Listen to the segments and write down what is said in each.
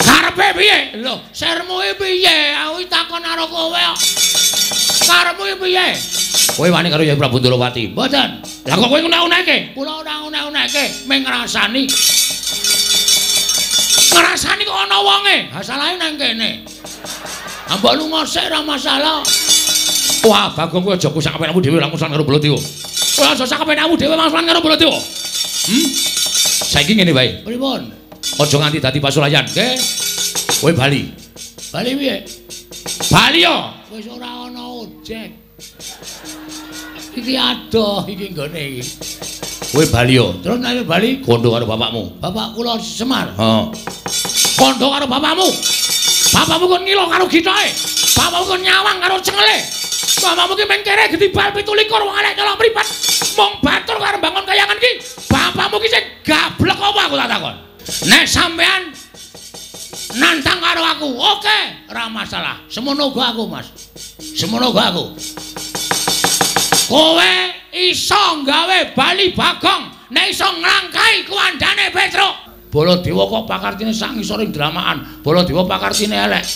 Karepe piye? Lho, sermu piye? Aku takon karo kowe kok. Karepmu piye? Kowe wani karo Yai Prabu Ndorowati? Mboten. Lah kok kowe ngunek-unekke? Kula ora ngunek-unekke, mung ngrasani. Ngrasani kok ana wonge. Ha salahe nang kene. Ha mbok lunga sik ora masalah. Wah, Bagong kowe aja kusak kepenakmu dhewe langsung karo Baladewa. Kowe aja sak kepenakmu dhewe langsung karo Baladewa. Saiki ngene wae. Pripun? Aja nganti dadi pasulayan, nggih. Kowe bali. Bali piye? Bali yo. Wis ora ana ojek. Iki adoh iki nggone iki. Kowe bali yo. Terus nek bali kondo karo bapakmu. Bapak kula Semar. Heeh. Kondo karo bapakmu. Bapakmu kon ngilo karo githoke. Bapakmu kon nyawang karo cengele. Bapakmu ki meng kere getibal 27 wong elek nyolong mripat. Mung batur karo bangun kayangan ki. Bapakmu ki sing gablek apa aku tak takon. Nek sampean nantang karo aku, oke, ora masalah. Semono uga aku, Mas. Semono uga aku. Kowe iso gawe bali Bagong nek iso nglangkai kuwandane Petruk. Baladewa kok pakartine sak ngisoring dramaan. Baladewa pakartine elek.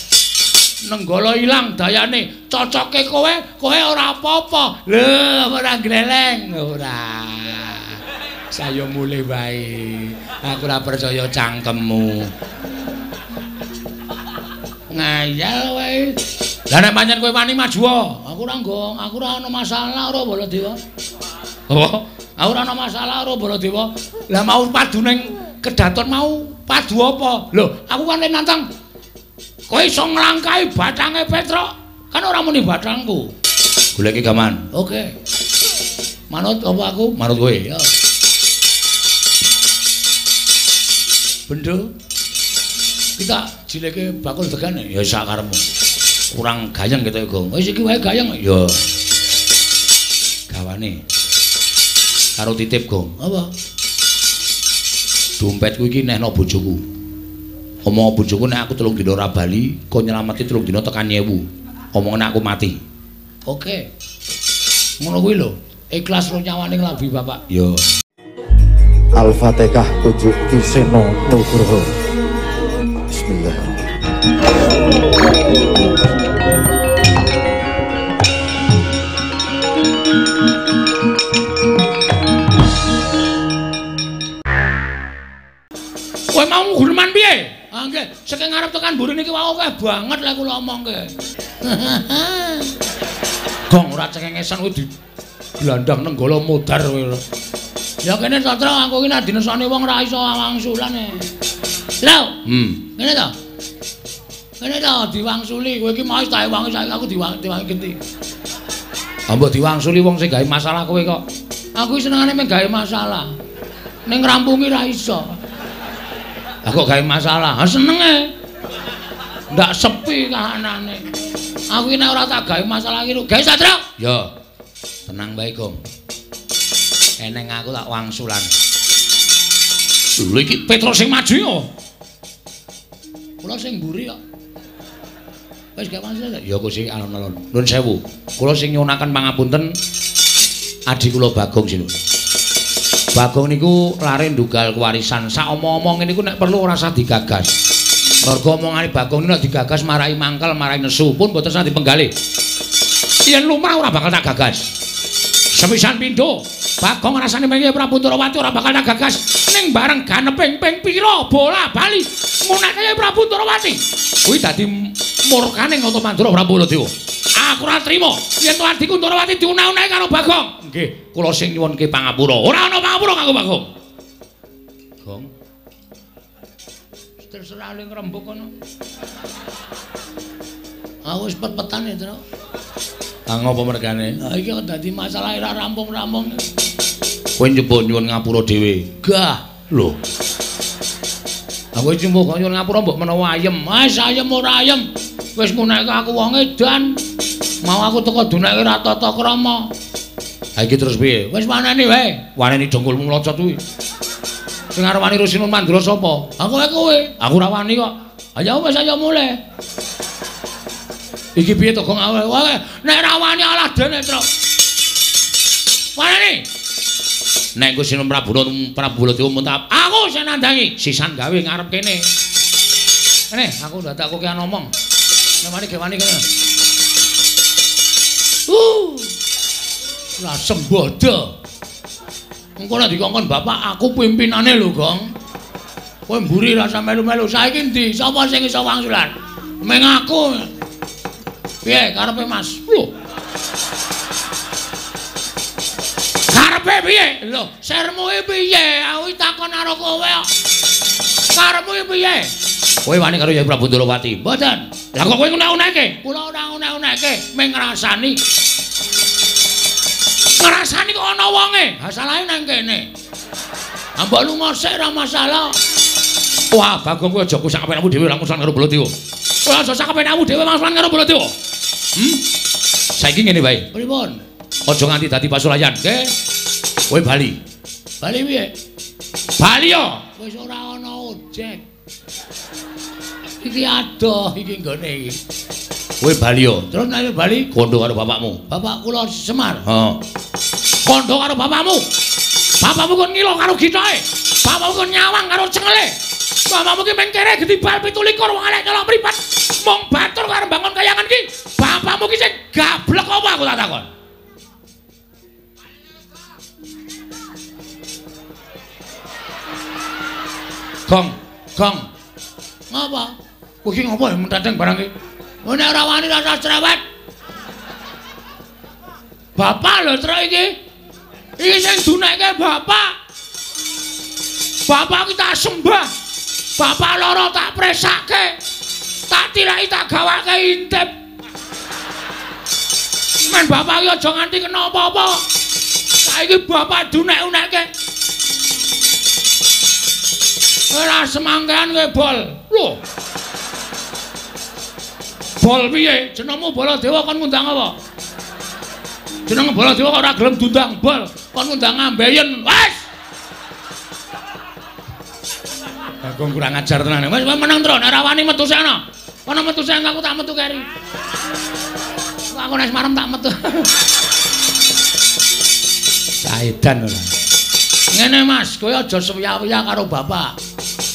Nenggala ilang dayane. Cocoke kowe, kowe ora apa-apa. Lho, ora gleleng, ora. Sayo mulih wae. Aku ora percaya cangkemmu. Ngayal wae. Lah nek pancen kowe wani maju, aku ora nggong, aku ora ana masalah ora Baladewa. Apa? Aku ora ana masalah ora Baladewa. Lah mau padu ning kedaton mau padu apa? Lho, aku kan nantang. Kowe iso nglangkai bathange Petruk. Kan ora muni bathangku. Goleki gaman. Oke. Manut apa aku? Manut kowe. Ya. Bendo. Kita jileke bakul degane ya sak karepmu. Kurang gayeng ketok Gong. Wis iki wae gayeng ya. Gawane. Karo titip Gong. Apa? Dompetku iki nehno bojoku. Omong bojoku nek aku 3 dina ora bali, kon nyelameti 3 dina tekan 1000. Omongane aku mati. Oke. Ngono kuwi lho. Ikhlas ro nyawane nglabi bapak. Ya. Al-Fatihah Pujuk Ki Seno Nugroho. Bismillah. Kowe mau guneman piye? Ah nggih, saking ngarep tekan mburi niki wau akeh banget lek kula omongke. Gong ora cengengesan kuwi digelandang Nenggala modar kowe. Ya kene Satra aku iki nek dinesoni wong ora iso wangsulan e. Lho. Ngene to. Ngene to diwangsuli kowe iki mau tak wangi saiki aku diwangi genti. Ah mbok diwangsuli wong sing gawe masalah kowe kok. Aku senengane mung gawe masalah. Ning ngrampungi ra iso. Lah kok gawe masalah? Ha senenge. Ndak sepi kahanane. Aku iki nek ora tak gawe masalah iki gawe Satra. Ya. Tenang wae, Gong. Eneng aku tak wangsulan. Lho iki Petruk sing maju yo. Kula sing mburi kok. Wis gak wangsul. Ya Gusti alon-alon. Nuwun sewu. Kula sing nyuwunaken pangapunten adi kula Bagong sinun. Bagong niku lare ndugal kewarisan. Sak omong-omong niku nek perlu ora usah digagas. Mergo omongane Bagong niku nek digagas marai mangkel, marai nesu pun mboten usah dipenggalih. Yen lumrah ora bakal tak gagas. Sepisan pindho Bagong rasane mengke Prabu Ndorowati ora bakal tak gagas. Ning bareng ganeping ping pira bola bali ngunake Prabu Ndorowati. Kuwi dadi murkane Nata Mandura Prabu Baladewa. Aku ora trima yen to adhiku Ndorowati diunah-unahi karo Bagong. Nggih, kula sing nyuwunke pangapura. Ora ana pangapura kanggo Bagong. Gong. Terserah le ngrembug kono. Aku wis pet-petan ya, Tru. Ah ngopo mergane? Ha iki kok dadi masalah ora rampung-rampung. Kowe njupuk nyuwun ngapura dhewe. Gah, lho. Aku iki mbok nyuwun ngapura mbok menawa ayem. Wis ayem ora ayem. Wis nguneke aku wong edan. Mau aku teko dunake ora tata krama. Ha iki terus piye? Wis waneni wae. Waneni dongkulmu mlocot kuwi. Sing arep wani Rusinun Mandura sapa? Aku wae kowe. Aku ora wani kok. Ayo wis ayo mulih. Iki piye to Gong? Wae nek ora wani alah dene, Truk. Waneni. Nek Gusti Prabu Prabu Baladewa muntah, aku sing nandangi, sisan gawe ngarep kene. Kene, aku dadak kowe ngomong. Nek wani ge wani kene. Lah sembodo. Engko nek dikongkon bapak aku pimpinane lho, Gong. Kowe mburi rasa melu-melu. Saiki endi? Sapa sing iso wangsulan? Meng aku. Piye karepe, Mas? Lho. Karepe piye? Lho, sermu iki piye? Aku takon karo kowe kok. Karepmu iki piye? Kowe wani karo Yai Prabu Ndorowati? Mboten. Lah kok kowe ngunek-unekke? Kula ora ngunek-unekke, mung ngrasani. Ngrasani kok ana wonge. Ha salahe nang kene. Ha mbok lunga sik ora masalah. Wah, Bagong kowe aja kusak kepenakmu dhewe langsung karo Baladewa. Kowe aja sak kepenakmu dhewe langsung karo Baladewa. Saiki ngene wae. Pripun? Aja nganti dadi pasulayan, nggih. Kowe bali. Bali piye? Bali yo. Wis ora ana ojek. Iki adoh iki nggone iki. Kowe bali yo. Terus nek bali kondo karo bapakmu. Bapak kula Semar. Heeh. Kondo karo bapakmu. Bapakmu kon ngilo karo githoke. Bapakmu kon nyawang karo cengele. Bapakmu ki meng kere gedibal 27 wong elek nyolong mripat. Mung batur karo bangun kayangan ki. Bapakmu ki sing gablek apa aku tak takon. Gong, gong. Ngapa? Kowe iki ngopo menteteng barang iki? Nek ora wani rasa cerewet. Bapak lho truk iki. Iki sing dunekke bapak. Bapak ki tak sembah. Bapak loro tak presake. Tak tilaki tak gawake intip. Men bapak iki aja nganti kena apa-apa. Saiki bapak dunek-unekke. Ora semangkean kowe bol. Lho. Bol piye? Jenengmu Baladewa kon ngundang apa? Jeneng Baladewa kok ora gelem diundang bol, kon ngundang ambeien. Wes. Bagong kurang ajar tenan. Wes meneng tro, nek ora wani metu sana. Kono metu sing aku tak metu keri. Aku nek marem tak metu. Saedan ora. Ngene Mas, kowe aja sewiya-wiya karo bapak.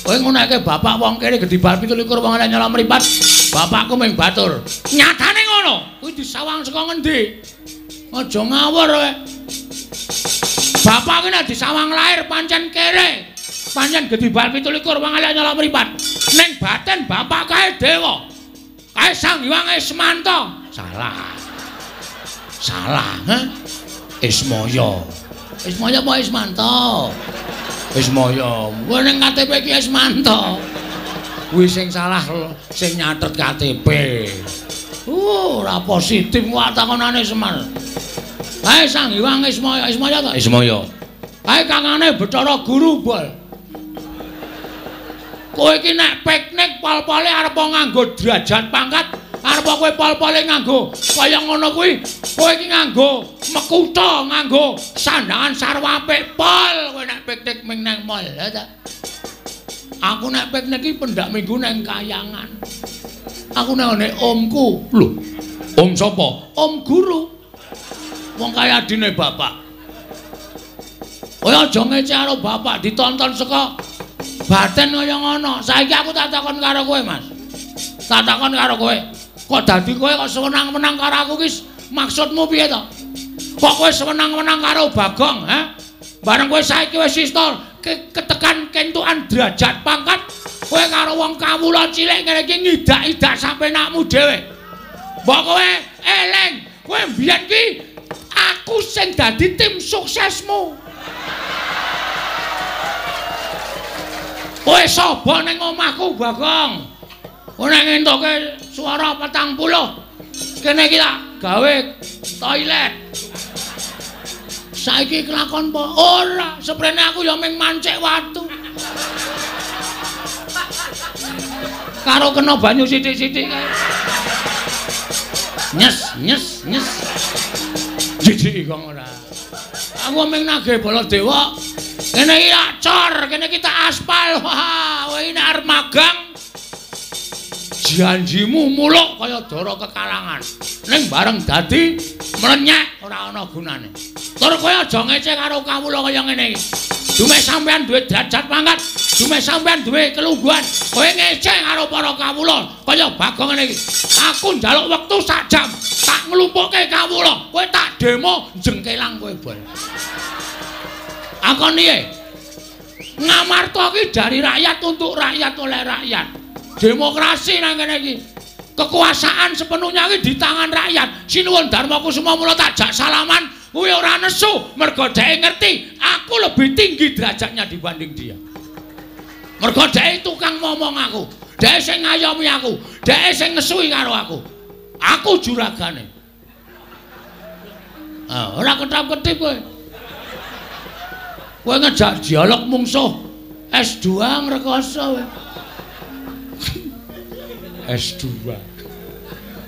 Kowe nguneke bapak wong kene gedibal 27 wong elek nyolong mripat. Bapakku mung batur. Nyatane ngono. Kuwi disawang saka ngendi? Aja ngawur kowe. Bapak ki nek disawang lahir pancen kere. Pancen gedibal 27 wong elek nyolong mripat. Ning batin bapak kae dewa. Kae Sang Hyang Ismanta. Salah. Salah, ha? Ismaya. Ismaya apa Ismanta? Ismaya. Kowe ning KTP iki Ismanta. Kuwi sing salah sing nyatet KTP. Ora positif kok takonane Semar. Kae Sang Hyang Ismaya, Ismaya ta? Ismaya. Kae kangane Bathara Guru, Bol. Kowe iki nek piknik pol-pole arep nganggo derajat pangkat, arep kowe pol-pole nganggo kaya ngono kuwi, kowe iki nganggo mekutha, nganggo sandangan sarwa apik pol. Kowe nek piknik ming nang mall, ya ta? Aku nek piknik iki pendak minggu nang kayangan. Aku nek ngene omku. Lho, om sapa? Om guru. Wong kaya adine bapak. Kowe aja ngece karo bapak, ditonton saka batin kaya ngono. Saiki aku tak takon karo kowe, Mas. Tak takon karo kowe. Kok dadi kowe kok sewenang-wenang karo aku ki maksudmu piye to? Kok kowe sewenang-wenang karo Bagong, ha? Bareng kowe saiki wis iso ketekan kentukan derajat pangkat, kowe karo wong kawula cilik ngene iki ngidak-idak sapenakmu dhewe. Mbok kowe eling, kowe mbiyen ki aku sing dadi tim suksesmu. Kowe sapa ning omahku, Bagong? Kowe nek ngentoke swara 40, kene iki tak gawe toilet. Saiki kelakon apa? Ora, seprene aku ya mung mancik watu. Karo kena banyu sithik-sithik kae. Nyes, nyes, nyes. Jijik kok ora. Aku mung nagih Baladewa. Kene iki tak cor, kene iki tak aspal. Wah, kowe iki nek arep magang janjimu muluk kaya dara kekalangan. Ning bareng dadi mlenyek ora ana gunane. Tur kowe aja ngece karo kawula kaya ngene iki. Dumeh sampean duwe derajat pangkat, dumeh sampean duwe kelungguhan, kowe ngece karo para kawula kaya Bagong ngene iki. Aku njaluk wektu sak jam, tak nglumpukke kawula, kowe tak demo jengkelang kowe bol. Akon piye? Ngamarta iki dari rakyat untuk rakyat oleh rakyat. Demokrasi nang kene iki. Kekuasaan sepenuhnya iki di tangan rakyat. Sinuwun Darma Kusuma mula tak jak salaman. Kuwi ora nesu, mergo dheke ngerti aku lebih tinggi derajatnya dibanding dia. Mergo dheke tukang ngomong aku, dheke sing ngayomi aku, dheke sing ngesui karo aku. Aku juragane. Ah, ora ketap-ketip kowe. Kowe ngejak dialog mungsuh S2 ngrekoso kowe. S2.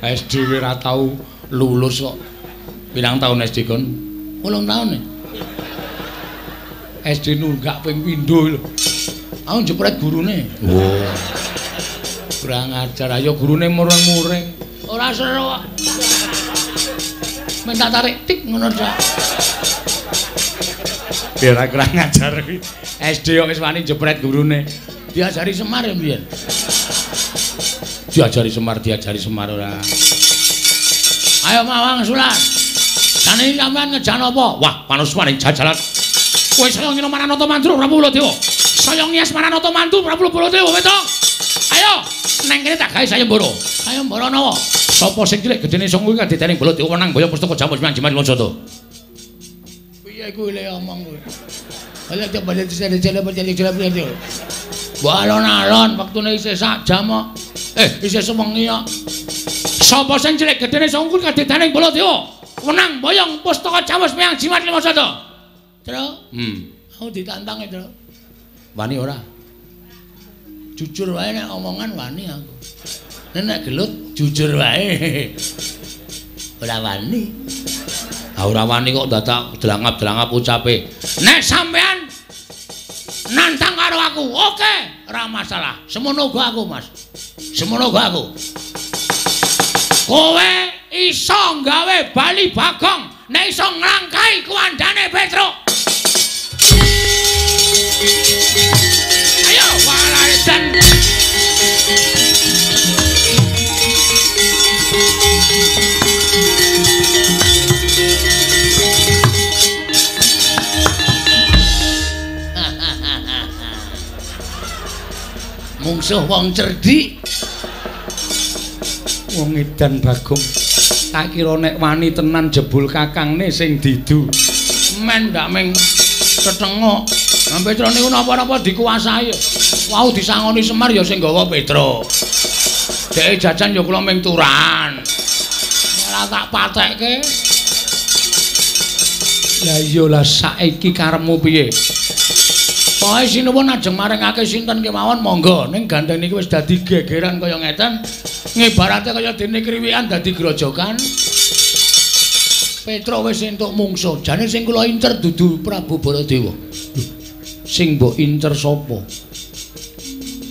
SD ora tau lulus kok. Pirang tahun SD kon? 8 tahun ya? SD nunggak ping pindho lho. Aku jepret gurune. Oh. Kurang ajar, ayo gurune mureng-mureng. Ora seru kok. Minta tarik tik ngono tok. Biar kurang ajar kuwi. SD kok wis wani jepret gurune. Diajari Semar ya mbiyen. Diajari Semar ora. Ayo mawang sulan. Jane sampean ngejan apa? Wah, panuswaning jajalan. Kowe saya ngino Maranata Mandru Prabu Baladewa. Saya ngias Maranata Mandru Prabu Baladewa, Petruk. Ayo, neng kene tak gawe sayembara. Sayembara nawa? Sapa sing cilik gedene sing kuwi kadedaning Baladewa wenang boyong pustaka jamus manjiman Mansada. Piye kuwi le omong kuwi? Ala coba dicele. Mbok alon-alon wektune isih sak jam kok. Isih sewengi kok. Sapa sing cilik gedene sing kuwi kadedaning Baladewa? Wenang boyong pustaka jamus meyang jimat Limasada. Tru. Aku ditantang e, Tru. Wani ora? Jujur wae nek omongan wani aku. Nek gelut jujur wae. Ora wani. Ah ora wani kok dadak delangap-delangap ucape. Nek sampean nantang karo aku, oke, ora masalah. Semono uga aku, Mas. Semono uga aku. Kowe iso nggawe bali Bagong nek iso nglangkai kuwandane Petruk. Ayo walarisan. Mungsuh wong cerdik. Wong edan Bagong. Tak kira nek wani tenan jebul kakangne sing didu. Men ndak ming tetengok. Nah Petruk niku napa-napa dikuasai. Wau disangoni Semar ya sing gawa Petruk. Dheke jajan ya kula ming turan. Malah tak patekke. Lah iya lah saiki karepmu piye? Pokoke sinuwun ajeng maringake sinten kemawon monggo. Ning gandeng niki wis dadi gegeran kaya ngeten. Ngibarate kaya dene kriwikan dadi grojokan. Petruk wis entuk mungsuh. Jane sing kula incer dudu Prabu Baladewa. Sing mbok incer sapa?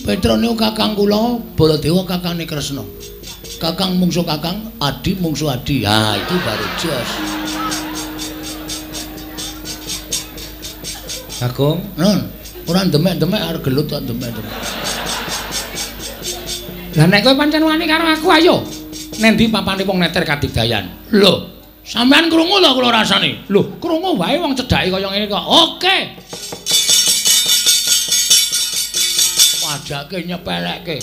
Petruk niku kakang kula, Baladewa kakangne Kresna. Kakang mungsuh kakang, adi mungsuh adi. Ha, itu baru jos. Bagong, nun, ora demek-demek arep gelut kok demek-demek. Lah nek kowe pancen wani karo aku ayo. Nendi papane wong neter kadigdayan? Lho, sampean krungu to kula rasane? Lho, krungu wae wong cedhake kaya ngene kok. Oke. Wajake nyepelekke.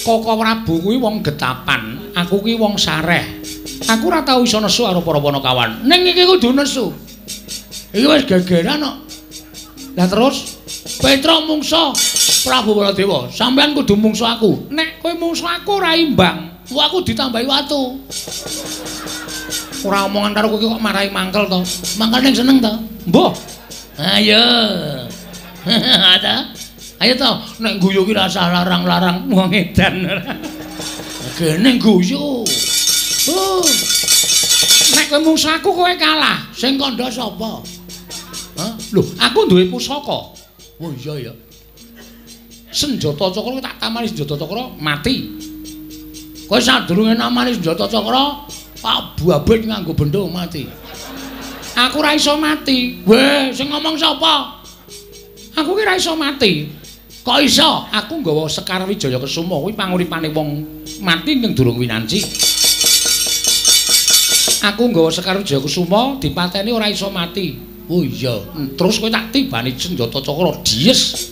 Koko Prabu kuwi wong getapan, aku kuwi wong sareh. Aku ora tau iso nesu karo para panakawan. Ning iki kudu nesu. Iki wis gegeran kok. Lah terus Petruk mungsuh Prabu Baladewa, sampean kudu mungsuh aku. Nek kowe mungsuh aku ora imbang, wah aku ditambahi watu. Ora omongan karo kowe kok marahi mangkel to. Mangkel ning seneng to? Mbuh. Ayo. Ada. Ayo to, nek guyu ki rasah larang-larang wong edan. Gene guyu. Nek kowe mungsuh aku kowe kalah. Sing kandha sapa? Hah? Lho, aku duwe pusaka. Oh iya ya. Senjata cakra tak tamani senjata cakra mati. Kowe sadurunge namani senjata cakra, Pak Babit nganggo bendho mati. Aku ora iso mati. Weh, sing ngomong sapa? Aku ki ora iso mati. Kok iso? Aku nggawa Sekar Wijaya Kesuma kuwi panguripane wong mati ning durung winanci. Aku nggawa Sekar Wijaya Kesuma dipateni ora iso mati. Oh iya, terus kowe tak tibani senjata cakra dies.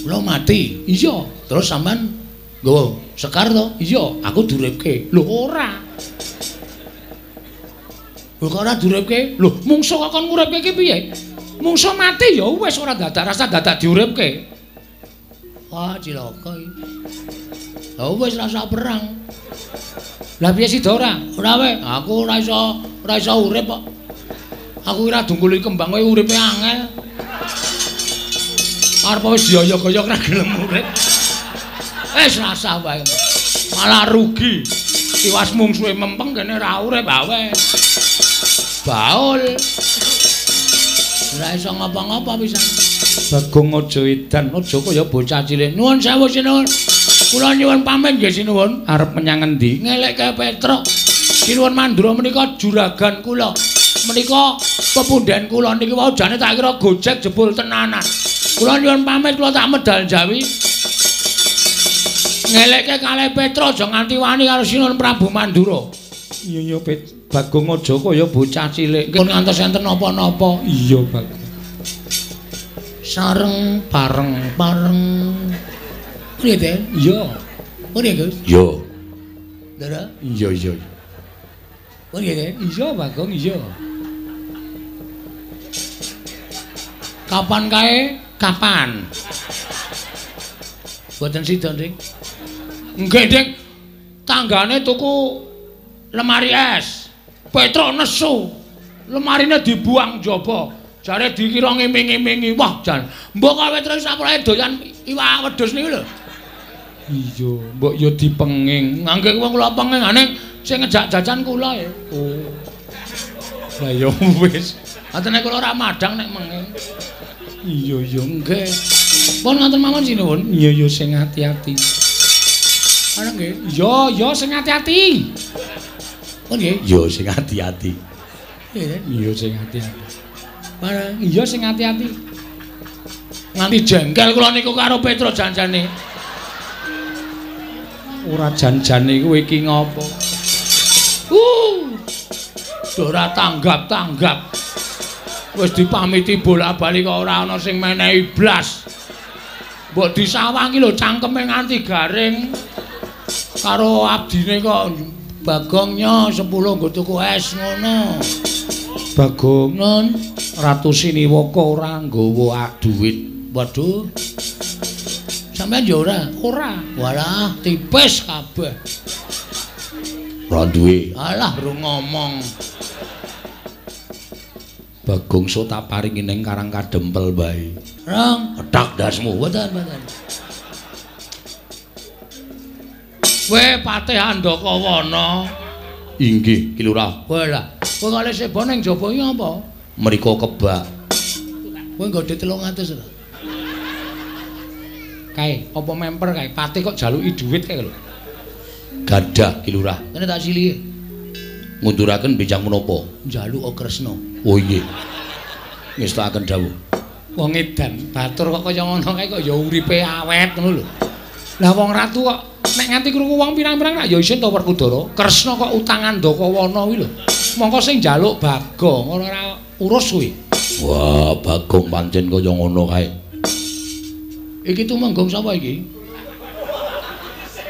Kula mati. Iya, terus sampean nggawa Sekar to? Iya, aku duripke. Lho ora. Lho kok ora duripke? Lho, mungsuh kok kon nguripke iki piye? Mungsuh mati ya wis ora dadak rasa dadak diuripke. Wah, cilaka iki. Lah wis rasa perang. Lah piye sida ora? Ora wae, aku ora iso urip kok. Aku ora dungkuli kembang kowe uripe angel. Arep wis dioyok-oyok ora gelem urip. Wis rasah wae. Malah rugi. Tiwas mungsuhe mempeng kene ora urip wae. Baul. Ora iso ngapa-ngapa pisan. Bagong aja edan, aja kaya bocah cilik. Nuwun sewu sinuwun. Kula nyuwun pamit nggih sinuwun. Arep menyang endi? Ngelekke Petruk. Sinuwun Mandura menika juragan kula. Menika pepundhen kula niki wau jane tak kira gojek jebul tenanan. Kula nyuwun pamit kula tak medal Jawi. Ngelekke kalih Petruk aja nganti wani karo Sinuwun Prabu Mandura. Iya iya Bagong aja kaya bocah cilik. Pun ngantos enten napa-napa. Iya Bagong. Sareng bareng bareng. Piye, Den? Iya. Piye, Gus? Iya. Ndara? Iya iya. Piye, Den? Iya Bagong, iya. Kapan kae? Kapan? Mboten sida, Dik. Nggih, Dik. Tanggane tuku lemari es. Petruk nesu. Lemarine dibuang njaba. Jare dikira ngiming-imingi. Wah, jan. Mbok kok Petruk sapurae doyan iwak wedhus niku lho. Iya, mbok ya dipenging. Ngangge wong kula penging ane sing ngejak jajan kula ya. Oh. Lah ya wis. Atene kula ora madhang nek menging. Iya, iya, nggih. Pun ngoten mawon sinuwun. Iya, iya sing ati-ati. Ana nggih. Iya, iya sing ati-ati. Pun nggih. Iya sing ati-ati. Iya, iya sing ati-ati. Barang iya sing ati-ati. Nganti jengkel kula niku karo Petruk janjane. Ora janjane kowe iki ngopo? Ora tanggap-tanggap. Wis dipamiti bola-bali kok ora ana sing menehi blas. Mbok disawangi lho cangkeme nganti garing. Karo abdine kok Bagongnya 10 nggo tuku es ngono. Bagong nun Ratu Siniwaka ora nggawa dhuwit. Waduh. Sampeyan ya ora? Ora. Walah, tipis kabeh. Ora duwe. Alah, ro ngomong. Bagong so tak paringi ning Karang Kadempel bae. Rong, petak dasmu. Mboten, mboten. Kowe Patih Andakawana. Inggih, Ki Lurah. Walah, kowe kali seba ning jaba iki apa? Mriko kebak. Kowe nggo 300 ora? Kae, apa memper kae? Patih kok jaluki dhuwit kae lho. Gadah Ki Lurah. Kene tak silihi. Ngunduraken benjang menapa? Njaluk Kresna. Oh inggih. Ngestakaken dawuh. Wong edan, batur kok kaya ngono kae kok ya uripe awet ngono lho. Lah wong ratu kok nek nganti krungu wong pirang-pirang rak ya isin to Werkudara. Kresna kok utang Andakawana kuwi lho. Mongko sing njaluk Bagong ora urus kuwi. Wah, Bagong pancen kaya ngono kae. Iki tumenggung sapa iki?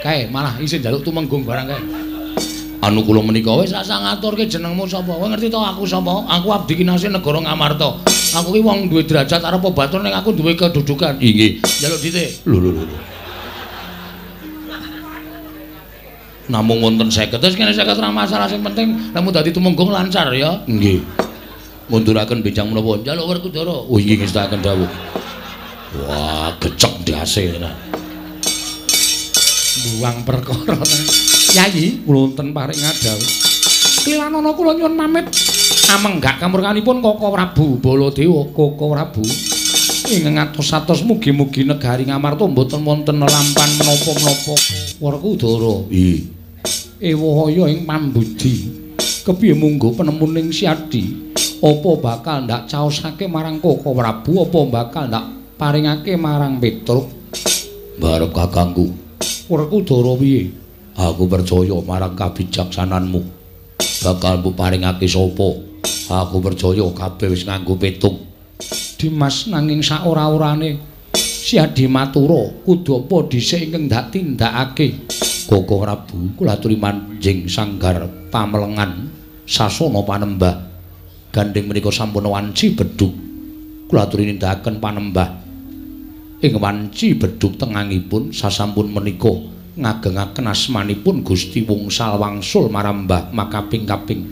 Kae malah isin njaluk tumenggung barang kae. Anu kula menika wis rasa ngaturke jenengmu sapa? Kowe ngerti to aku sapa? Aku abdi kinasih negara Ngamarta. Aku ki wong duwe derajat arep batur ning aku duwe kedudukan. Inggih. Njaluk dhite. Lho lho lho. Namung wonten 50. Terus kene 50 ora masalah, sing penting lemu dadi tumenggung lancar ya. Nggih. Ngunduraken benjang menapa? Njaluk Werkudara. Oh inggih ngestakaken dawuh. Wah, gecek ndase tenan. Buang perkara tenan. Yayi, kula wonten paring ngadhawuh. Klilanana kula nyuwun pamit. Amenggak kamurkanipun Koko Prabu Baladewa, Koko Prabu. Ingkang atos-atos mugi-mugi negari Ngamarta mboten wonten nelampan menapa-menapa. Werkudara. Nggih. Ewahaya ing pambudi. Kepiye munggo penemuning Siadi? Apa bakal ndak caosake marang Koko Prabu, apa bakal ndak paringake marang Petruk? Barep kakangku. Werkudara piye? Aku percaya marang kabijaksananmu. Bakal mbok paringake sapa? Aku percaya kabeh wis nganggo petung. Dimas, nanging saora-orane si Adi Matura kudu apa dhisik ingkang ndak tindakake? Koko Prabu, kula aturi manjing sanggar pamelengan sasana panembah. Gandeng menika sampun wanci bedhug. Kula aturi nindakaken panembah ing wanci bedhug tengangipun sasampun menika ngagengaken asmanipun Gusti Wungsal wangsul marambah makaping-kaping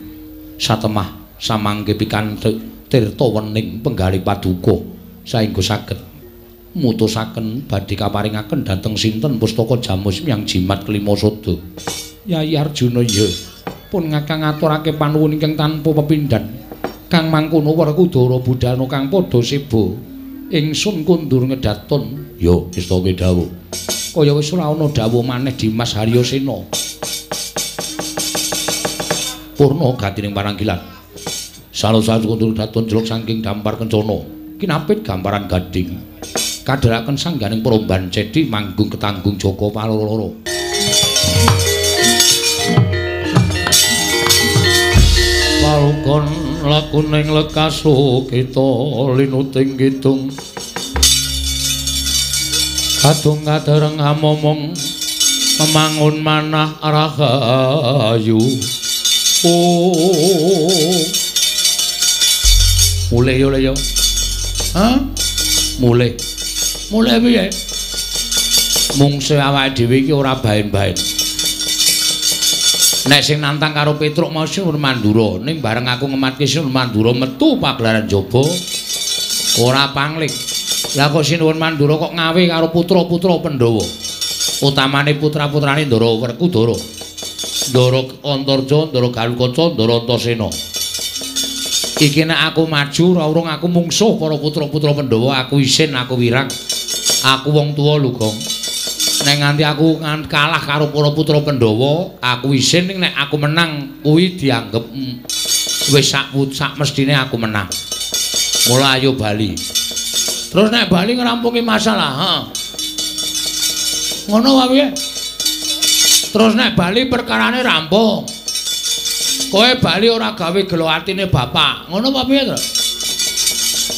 satemah samangke pikantuk tirta wening penggalih paduka saengga saged mutusaken badhe kaparingaken dhateng sinten pustaka Jamus Miang Jimat Kelima Sada. Yayi Arjuna, ya pun ngakang ngaturake panuwun ingkang tanpa pepindhan. Kang mangkono Werkudara budalna kang padha seba. Ingsun kundur ngedaton. Ya, istake dawuh. Kaya wis ora ana dawuh maneh Dimas Haryasena. Purna gatining paranggilan. Salo-salo kundur daton jeluk saking dampar kencana. Kinapit gamparan gading. Kadheraken sangganing peromban cedi manggung ketanggung Joko Paloro. Palukon lakuning lekaso kita linuting kidung kadung kadereng amomong memangun manah rahayu. Oh, mulih yo le yo. Hah? Mulih. Mulih piye? Mungsuh awake dhewe iki ora baen-baen. Nek sing nantang karo Petruk mau Sinuwun Mandura, ning bareng aku ngematke Sinuwun Mandura metu pagelaran jaba ora pangling. Lah kok Sinuwun Mandura kok ngawe karo putra-putra Pandhawa. Utamane putra-putrane Ndara Werkudara. Ndara Antarja, Ndara Galukaca, Ndara Antasena. Iki nek aku maju ora urung aku mungsuh para putra-putra Pandhawa, aku isin, aku wirang. Aku wong tuwa lho, Gong. Nek nganti aku kalah karo para putra Pandhawa, aku isin, ning nek aku menang kuwi dianggep wis sak mestine aku menang. Mula ayo bali. Terus nek bali ngrampungi masalah, heeh. Ngono wae piye? Terus nek bali perkarane rampung. Kowe bali ora gawe gelo atine bapak. Ngono apa piye, Tru?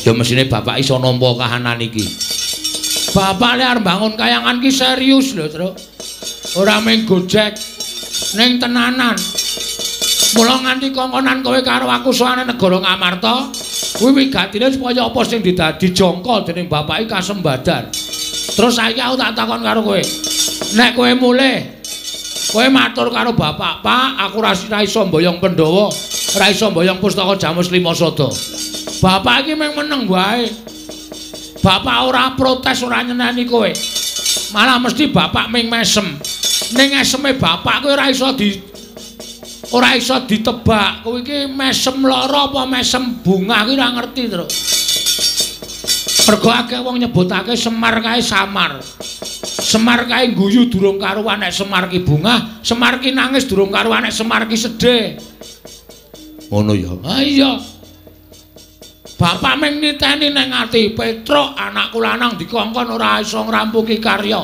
Ya mesine bapak iso nampa kahanan iki. Bapak lek arep bangun kayangan ki serius lho, Tru. Ora mung gojek ning tenanan. Mula nganti kongkonan kowe karo aku sowane negara Ngamarta, kuwi wigatine supaya apa sing didadi jangka dening bapak iki kasembadan. Terus saiki aku tak takon karo kowe. Nek kowe mulih, kowe matur karo bapak, "Pak, aku ora iso mboyong Pandhawa, ora iso mboyong pustaka Jamus Lima Sada." Bapak iki mung meneng wae. Bapak ora protes, ora nyeneni kowe. Malah mesti bapak ming mesem. Ning eseme bapak kowe ora iso ditebak. Kowe iki mesem lara apa mesem bungah kuwi ora ngerti, Tru. Mergo akeh wong nyebutake Semar kae samar. Semar kae guyu durung karuan nek Semar ki bungah, Semar ki nangis durung karuan nek Semar ki sedih. Ngono ya. Ha iya. Bapak ming niteni nang ati, Petruk anakku lanang dikongkon ora iso ngrampungi karya.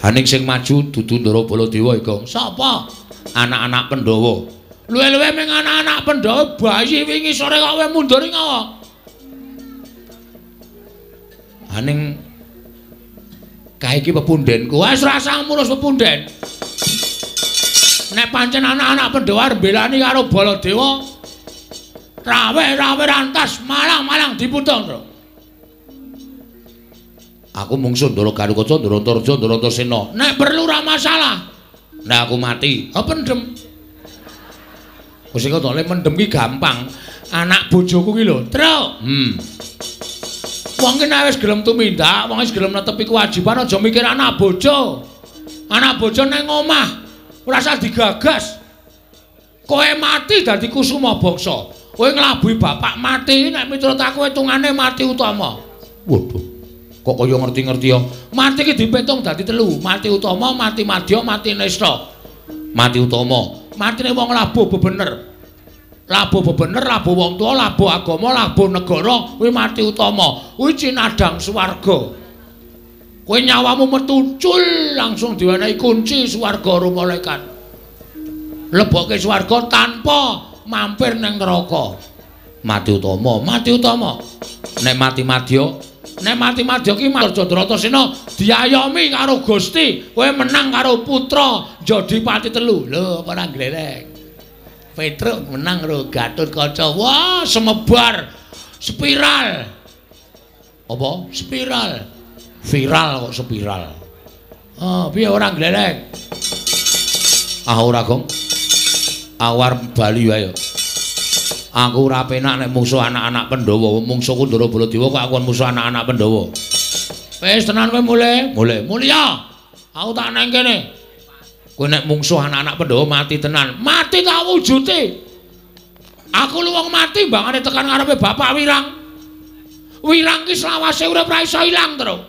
Haning sing maju dudu Ndara Baladewa iki. Sapa? Anak-anak Pandhawa. Luwe-luwe ming anak-anak Pandhawa bayi wingi sore kok kowe mundur ngawa. Haning kae iki pepundhenku. Wis ora usah ngurus pepunden. Nek pancen anak-anak Pandhawa arep mbelani karo Baladewa, rawe-rawe rantas malang-malang diputung, Tru. Aku mungsuh Ndara Garukaca, Ndara Antarja, Ndara Antasena. Nek perlu ora masalah. Nek aku mati, ha pendem. Wis kok le mendem ki gampang. Anak bojoku ki lho, Tru. Wong ki nek wis gelem tumindak, wong wis gelem netepi kewajiban aja mikir anak bojo. Anak bojo nang omah ora usah digagas. Kowe mati dadi kusuma bangsa. Kowe nglabuhi bapak mati nek miturut aku hitungane mati utama. Waduh. Kok kaya ngerti-ngerti ya. Mati ki dipitung dadi telu, mati utama, mati madya, mati nista. Mati utama, matine wong labuh bebener. Labo bebener, labo wong tuwa, labo agama, labo negara, kuwi mati utama. Kuwi cinadhang swarga. Kowe nyawamu metu cul langsung diwenehi kunci swarga karo malaikat. Lebokke swarga tanpa mampir nang neraka. Mati utama, mati utama. Nek mati madya, nek mati madya ki Arjadratasena diayomi karo Gusti, kowe menang karo putra Jodipati telu. Lho, apa ora glerek. Petruk menang karo Gatotkaca. Wah, semebar spiral. Apa? Spiral. Viral kok spiral. Ah, piye ora glerek? Ah ora, Gong. Awar bali wae. Aku ora penak nek mungsuh anak-anak Pandhawa. Mungsuhku Ndara Baladewa kok aku mungsuh anak-anak Pandhawa. Wis tenan kowe mulih. Mulih. Mulya. Aku tak nang kene. Kowe nek mungsuh anak-anak Pandhawa mati tenan. Mati tak wujude. Aku lu wong mati mbangane tekan ngarepe Bapak Wirang. Wirang ki selawase urip ra iso ilang, Tru.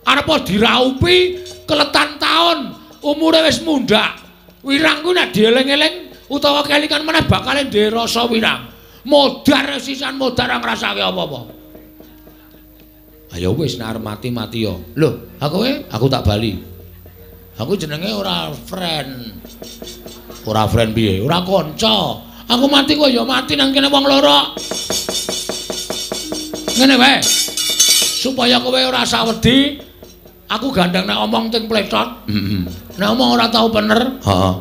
Arep diraupi keletan taun, umure wis mundhak. Wirang ku nek dieling-eling utawa kelingan meneh bakale ndek rasa wirang. Modar sisan modar ora ngrasake apa-apa. Ayo wis nek arep mati-mati yo. Lho, aku kowe, aku tak bali. Aku jenenge ora friend. Ora friend piye? Ora kanca. Aku mati kowe ya mati nang kene wong loro. Ngene wae. Supaya kowe ora sawedi, aku gandeng nek omong ting pletot. Heeh. Nek omong ora tau bener. Heeh.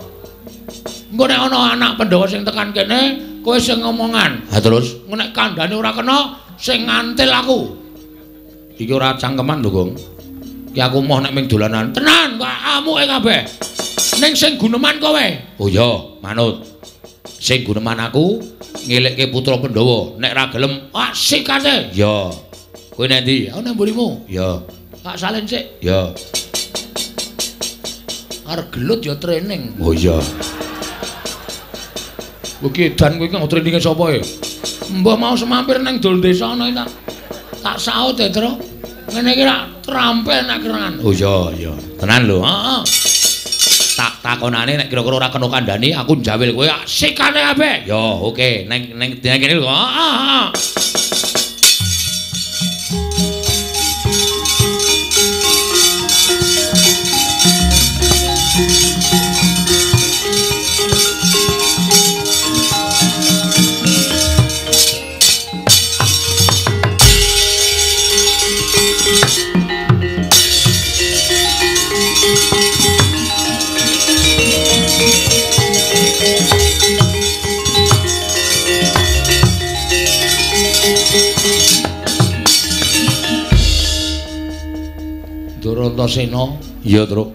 Engko nek ana anak Pandhawa sing tekan kene, kowe sing ngomongan. Ha terus, engko nek kandhane ora kena, sing ngantil aku. Iki ora cangkeman lho, Gong. Ki aku moh nek ming dolanan. Tenan, kok amuke kabeh. Ning sing guneman kowe. Oh iya, manut. Sing guneman aku ngelekke putra Pandhawa. Nek ra gelem, ah sikate. Ya. Kowe nek ndi? Aku nang mburimu. Ya. Tak salin sik. Ya. Arep gelut ya training. Oh iya. Kowe iki edan kowe iki traininge sapa e? Mbah mau semampir nang dol desa ana iki tak saut e, Tru. Ngene iki rak trampil nek kerengan. Oh iya, iya. Tenan lho. Heeh. Tak takonane nek kira-kira ora kena kandhani aku njawil kowe sikane kabeh. Ya, oke. Neng neng kene lho. Heeh, heeh. Antasena. Iya, Truk.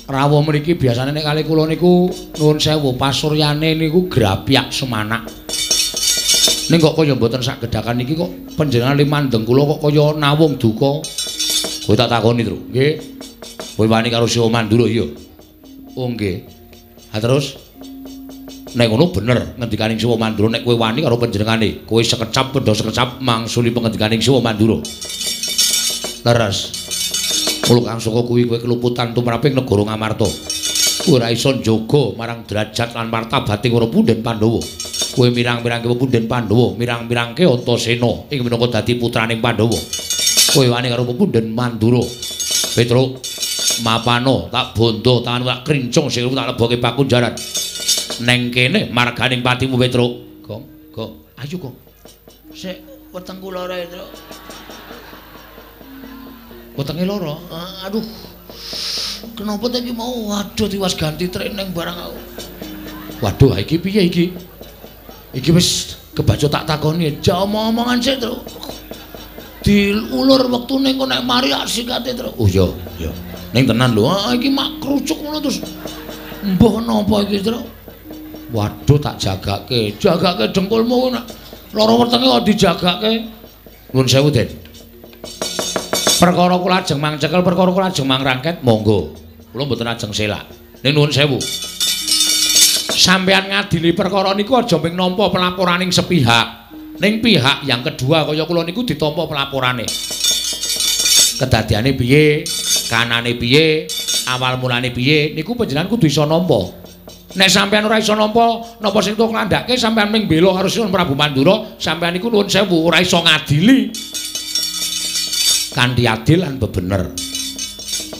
Rawuh mriki biasane nek kali kula niku nuwun sewu pasuryane niku grapyak semanak. Ning kok kaya mboten sak gedhakan iki kok panjenengan limandeng kula kok kaya nawung duka. Kowe tak takoni, Truk. Nggih. Kowe wani karo Siwa Mandura iya. Oh nggih. Ha terus nek ngono bener ngendikaning Siwa Mandura nek kowe wani karo panjenengane, kowe sekecap pendha sekecap mangsuli pengendikaning Siwa Mandura. Leres. Mula kang saka kuwi kowe keluputan tumraping negara Ngamarta. Kowe ora iso njaga marang derajat lan martabating para punden Pandhawa. Kowe mirang-mirangke punden Pandhawa, mirang-mirangke Antasena ing minangka dadi putraning Pandhawa. Kowe wani karo punden Mandura. Petruk, mapano tak bondo tanganmu tak krincung sikilmu tak leboke pakunjaran. Neng kene marganing patimu Petruk. Gong, gong, ayo gong. Sik wetengku lara, Petruk. Wetenge lara. Aduh. Kenapa ta iki mau? Waduh tiwas ganti training barang aku. Waduh, iki piye iki? Iki wis kebaca tak takoni. Ja omong-omongan sik, Truk. Diulur wektune engko nek mari sikate, Truk. Oh iya, iya. Ning tenan lho. Ah iki mak krucuk ngono terus. Mbah napa iki, Truk? Waduh tak jagake. Jagake dengkulmu nek lara wetenge kok dijagake. Nuwun sewu, Den. Perkara kula ajeng mangcekel, perkara kula ajeng mangrangket, monggo. Kula mboten ajeng selak. Ning nuwun sewu. Sampeyan ngadili perkara niku aja mung nampa pelaporaning sepihak. Ning pihak yang kedua kaya kula niku ditampa pelaporane. Kedadiane piye, kanane piye, awal mulane piye, niku panjenengan kudu iso nampa. Nek sampean ora iso nampa napa sing tok nglandhake sampean ming bela karo Sinuwun Prabu Mandura, sampean niku nuwun sewu ora iso ngadili. Kanthi adil lan bebener.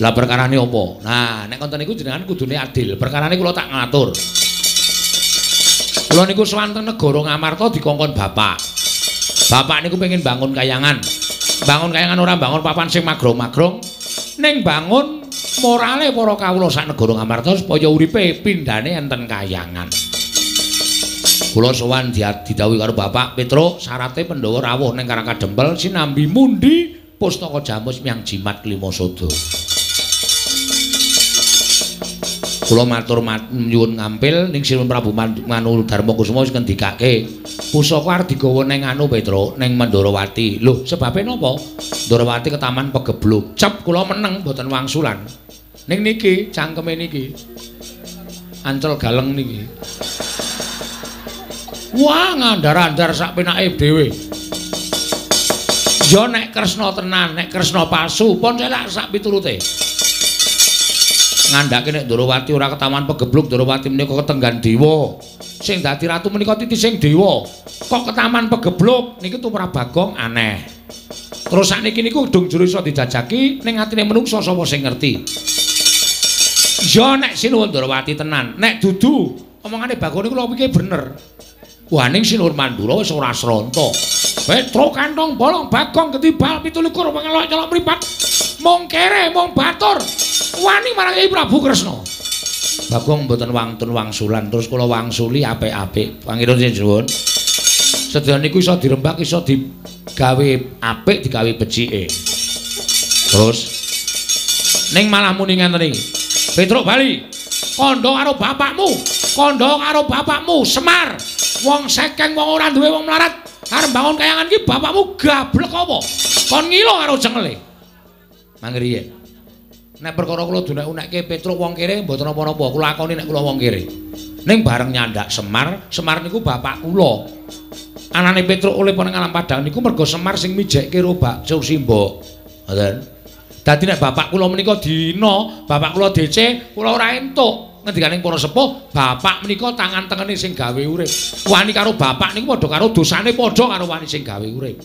Lah perkarane apa? Nah, nek konten niku jenengan kudune adil. Perkarane kula tak ngatur. Kula niku sowan teng negara Ngamarta dikongkon bapak. Bapak niku pengen bangun kayangan. Bangun kayangan ora bangun papan sing magrong-magrong, ning bangun morale para kawula sak negara Ngamarta supaya uripe pindhane enten kayangan. Kula sowan didhawuhi karo Bapak Petruk, syarate Pandhawa rawuh ning Karang Kadempel sinambi mundi pustaka jamus miyang jimat Klimasada. Kula matur nyuwun ngampil ning Sinuwun Prabu Manu Darma Kusuma wis ngendikake pusaka arep digawa ning anu Petruk ning Mandrawati. Lho, sebabe napa? Ndrawati ketaman pegebluk. Cep kula meneng mboten wangsulan. Ning niki cangkeme niki. Ancel galeng niki. Wah, ngandar-andar sak penake dhewe. Ya nek Kresna tenan, nek Kresna palsu, pun selak sak piturute. Ngandhake nek Ndrawati ora ketaman pegebluk, Ndrawati menika ketenggan dewa. Sing dadi ratu menika titising dewa. Kok ketaman pegebluk niki tumrap Bagong aneh. Terus sakniki niku gedung jero iso dijajaki ning atine menungsa sapa sing ngerti. Ya nek Sinuwun Ndrawati tenan, nek dudu omongane Bagong niku kula pikir bener. Wah, ning Sinuwun Mandura wis ora sronta. Petruk kantong bolong Bagong ketibal 27 pengelok celok mripat. Mung kere, mung batur. Wani marang Kyai Prabu Kresna. Bagong mboten wantun wangsulan, terus kula wangsuli apik-apik. Pangeran nyuwun. Sedaya niku iso dirembak, iso digawe apik, digawe becike. Terus ning malah muni ngenten iki. Petruk bali. Kandha karo bapakmu, kandha karo bapakmu Semar. Wong sekeng, wong ora duwe, wong melarat. Arep bangun kayangan iki bapakmu gablek apa? Kon ngilo karo cengele. Mangriye. Nek perkara kula dunek-unekke Petruk wong kere mboten napa-napa, kula lakoni nek kula wong kere. Ning bareng nyandak Semar, Semar niku bapak kula. Anane Petruk oleh nang alam padang niku mergo Semar sing mijekke ro Bak Simbok. Ngoten. Dadi nek bapak kula menika dina, bapak kula DC, kula ora entuk. Ngendikaning para sepuh, bapak menika tangan tengene sing gawe urip. Wani karo bapak niku padha karo dosane padha karo wani sing gawe urip.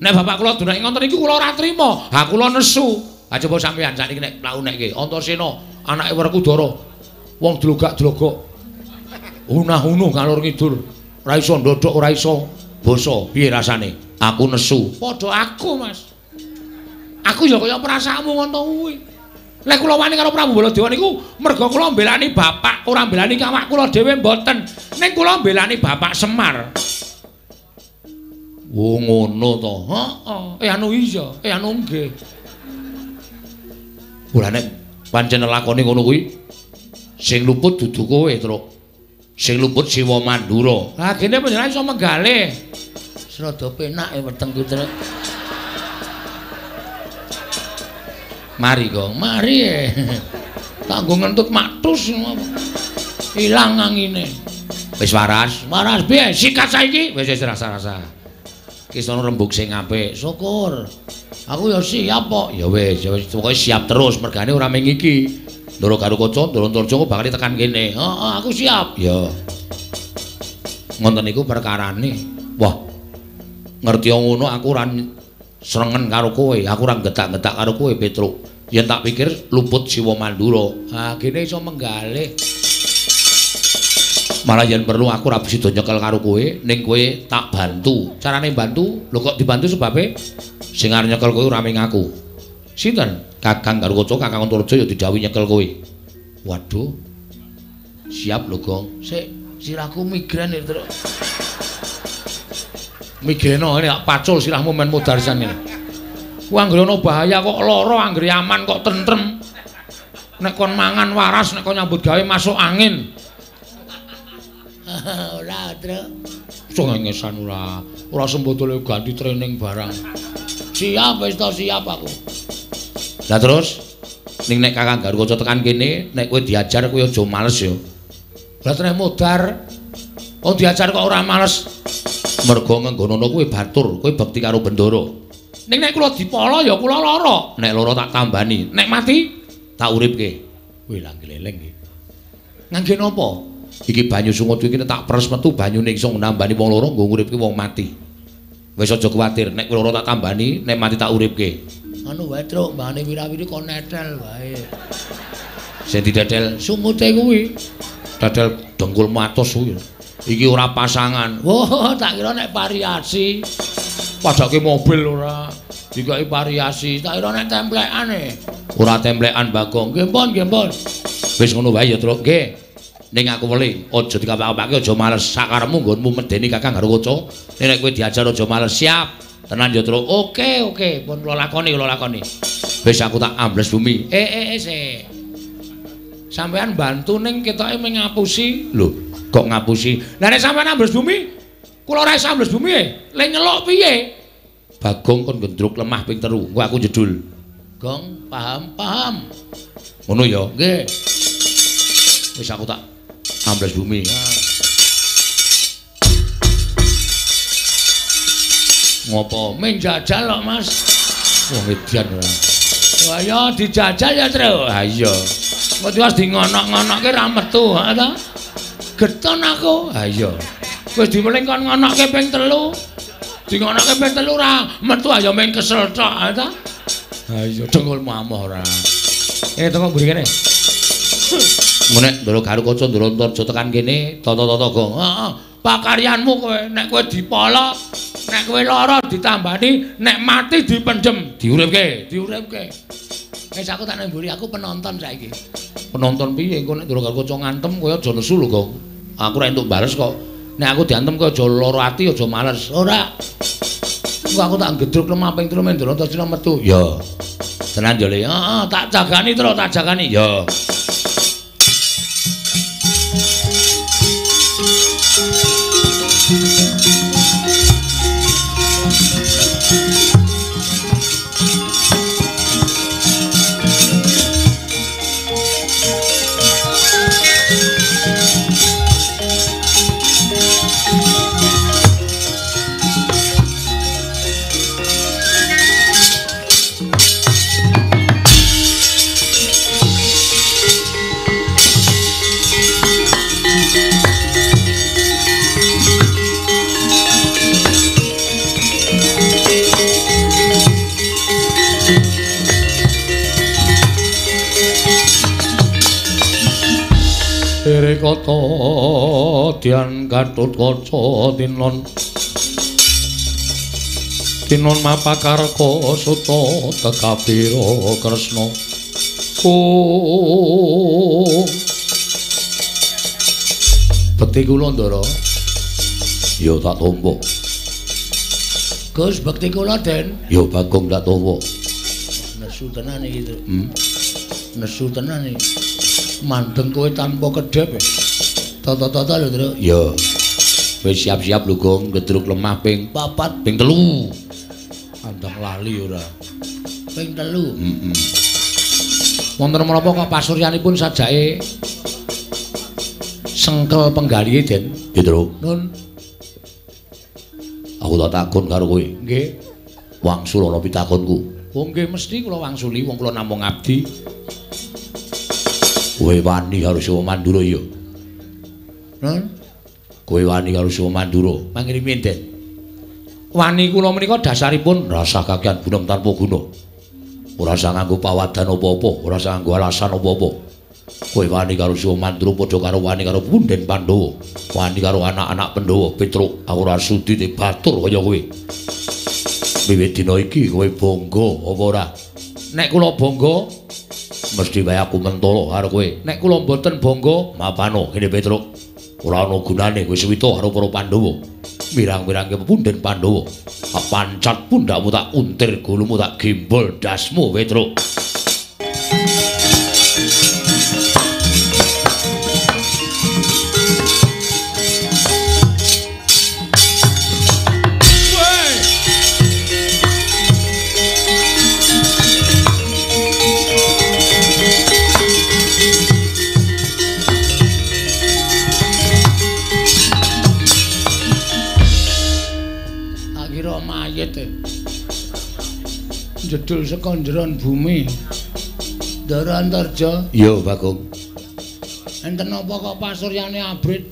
Nek bapak kula dunake ngoten niku kula ora trima. Ha kula nesu. Ha coba sampeyan sakniki nek mlaku-nekke Antasena anake Werkudara. Wong dlogak-dlogok. Unah-unuh ngalor ngidul. Ora iso ndodhok, ora iso basa. Piye rasane? Aku nesu. Padha aku, Mas. Aku ya kaya perasaanmu ngono kuwi. Lek kula wani karo Prabu Baladewa niku merga kula mbelani bapak, ora mbelani awak kula dhewe mboten. Ning kula mbelani bapak Semar. Oh ngono to. Heeh. Anu iya, anu nggih. Ora nek pancen lakone ngono kuwi sing luput dudu kowe, Truk. Sing luput Siwa Mandura. Ha kene panjenengan iso menggalih. Rada penak wetengku, Truk. Mari, Gong. Mari. Tak nggo ngentut maktus ilang angine. Wis waras, waras piye? Sikat saiki. Wis wis rasa-rasa. Ki sono rembug sing apik. Syukur. Aku ya siap kok. Ya wis, ya wis pokoke siap terus mergane ora mung iki. Ndoro Garukaca, Ndoro Antarja kok bakal tekan kene. Heeh, aku siap. Ya. Ngoten niku perkarane. Wah. Ngerti ngono aku ora srengen karo kowe, aku ora getak-getak karo kowe, Petruk. Yen tak pikir luput Siwa Mandura. Ha, kene iso menggalih. Malah yen perlu aku ora sida nyekel karo kowe, ning kowe tak bantu. Carane bantu? Lho kok dibantu sebabe sing arep nyekel kowe ora mung aku. Sinten? Kakang Garukaca, Kakang Antarja ya didhawuhi nyekel kowe. Waduh. Siap lho, Gong. Sik, sirahku migren iki, Truk. Migreno ngene tak pacul sirahmu men modar sisan ngene. Ku anggere ana bahaya kok lara, anggere aman kok tentrem. Nek kon mangan waras, nek kon nyambut gawe masuk angin. Ora, Truk. Cengengesan ora. Ora sembodole ganti training barang. Siap wis to, siap aku. Lah terus ning nek Kakang Garukaca tekan kene, nek kowe diajar kowe aja males ya. Lah treh modar. Wong diajar kok ora males. Mergo ngenggonono kowe batur, kowe bekti karo Bendara. Ning nek kula dipala ya kula lara. Nek lara tak tambani, nek mati tak uripke. Wih lah gleleng iki. Ngangge napa? Iki banyu sungut iki tak peres metu banyune iso nambani wong loro nggo nguripke wong mati. Wis aja kuwatir, nek kowe loro tak tambani, nek mati tak uripke. Anu wae, Truk, mbane wirawiri kon netel wae. Sing didedel sungute kuwi. Dedel dengkul matos kuwi. Iki ora pasangan. Wah, tak kira nek variasi. Padake mobil ora. Dikai variasi, tak kira nek templekane. Ora templekan, Bagong. Nggih pun, nggih pun. Wis ngono wae ya, Truk. Nggih. Ning aku weling, aja dikapak-kapake, aja males. Sakarepmu nggonmu medeni Kakang Garukaca. Nek kowe diajar aja males. Siap. Tenan ya, Truk. Oke, oke, pun kula lakoni, kula lakoni. Wis aku tak ambles bumi. Sik. Sampeyan bantu ning ketoke mung ngapusi. Lho, kok ngapusi? Lah nek sampeyan ambles bumi, kula ora iso ambles bumi e. Le nyeluk piye? Bagong kon gendruk lemah ping 3, engko aku jedul. Gong, paham, paham. Ngono ya? Nggih. Wis aku tak ambles bumi. Ngopo? Ming jajal kok, Mas. Wong edian ora. Wah ya dijajal ya, Truk. Ha iya. Kok tiwas di ngonok-ngonokke ra metu, ha ta? Geton aku. Ha iya. Wis diweling kon ngonokke ping 3. Di ngonokke ping 3 ra metu ayo ming kesel tok, ha ta? Ha iya, dengkulmu amoh ora. Tengok mburi kene. Nek Ndara Garukaca Ndara Antarja tekan kene, tata-tata gong. Heeh. Pakaryanmu kowe, nek kowe dipolok, nek kowe lara ditambani, nek mati dipendhem, diuripke, diuripke. Wis aku tak nang mburi, aku penonton saiki. Penonton piye engko nek Ndara Garukaca ngantem kowe aja nesu lho, Gong. Aku ora entuk bales kok. Nek aku diantem kowe aja lara ati, aja males. Ora. Engko aku tak gedruk lemah ping 3 Ndara Antarja metu. Ya. Tenan yo, Le. Heeh, tak jagani terus, tak jagani. Ya. Kata dian Gatotkaca tinon tinon mapakarka suta tekabira Kresna. Oh, bekti kula Ndara. Ya tak tampa. Gus, bekti kula Den. Ya Bagong tak tampa. Nesu tenan iki. Nesu tenan iki. Mandeng kowe tanpa kedhep. Tata-tata lho, Truk. Ya. Wis siap-siap lho, Gong, gedruk lemah ping 4, ping 3. Andang lali ora. Ping 3. Heeh. Wonten menapa kok pasuryanipun sajake sengkel penggalihe, Den? Ya, Truk. Nun. Aku tak takon karo kowe. Nggih. Wangsul ana pitakonku. Oh nggih mesti kula wangsuli wong kula namung ngabdi. Kowe wani karo Siwa Mandura ya? Nun? Kowe wani karo Siwa Mandura? Mangirimi, Den. Wani kula menika dasaripun rasa kakean gunem tanpa guna. Ora usah nganggo pawadan apa-apa, ora usah nganggo alasan apa-apa. Kowe wani karo Siwa Mandura padha karo wani karo punden Pandhawa, wani karo anak-anak Pandhawa. Petruk, aku ora sudi dibatur kaya kowe. Wiwit dina iki kowe bangga apa ora? Nek kula bangga mesti wae aku mentolo karo kowe. Nek kula mboten bangga, mapano kene Petruk. Ora ana gunane kowe suwita karo para Pandhawa. Mirang-mirangke pepunden Pandhawa. Tak pancat pundakmu, tak untir gulumu, tak gembol dasmu Petruk. Jedul saka njeron bumi. Ndara Antarja. Iya, Bagong. Enten napa kok pasuryane abrit?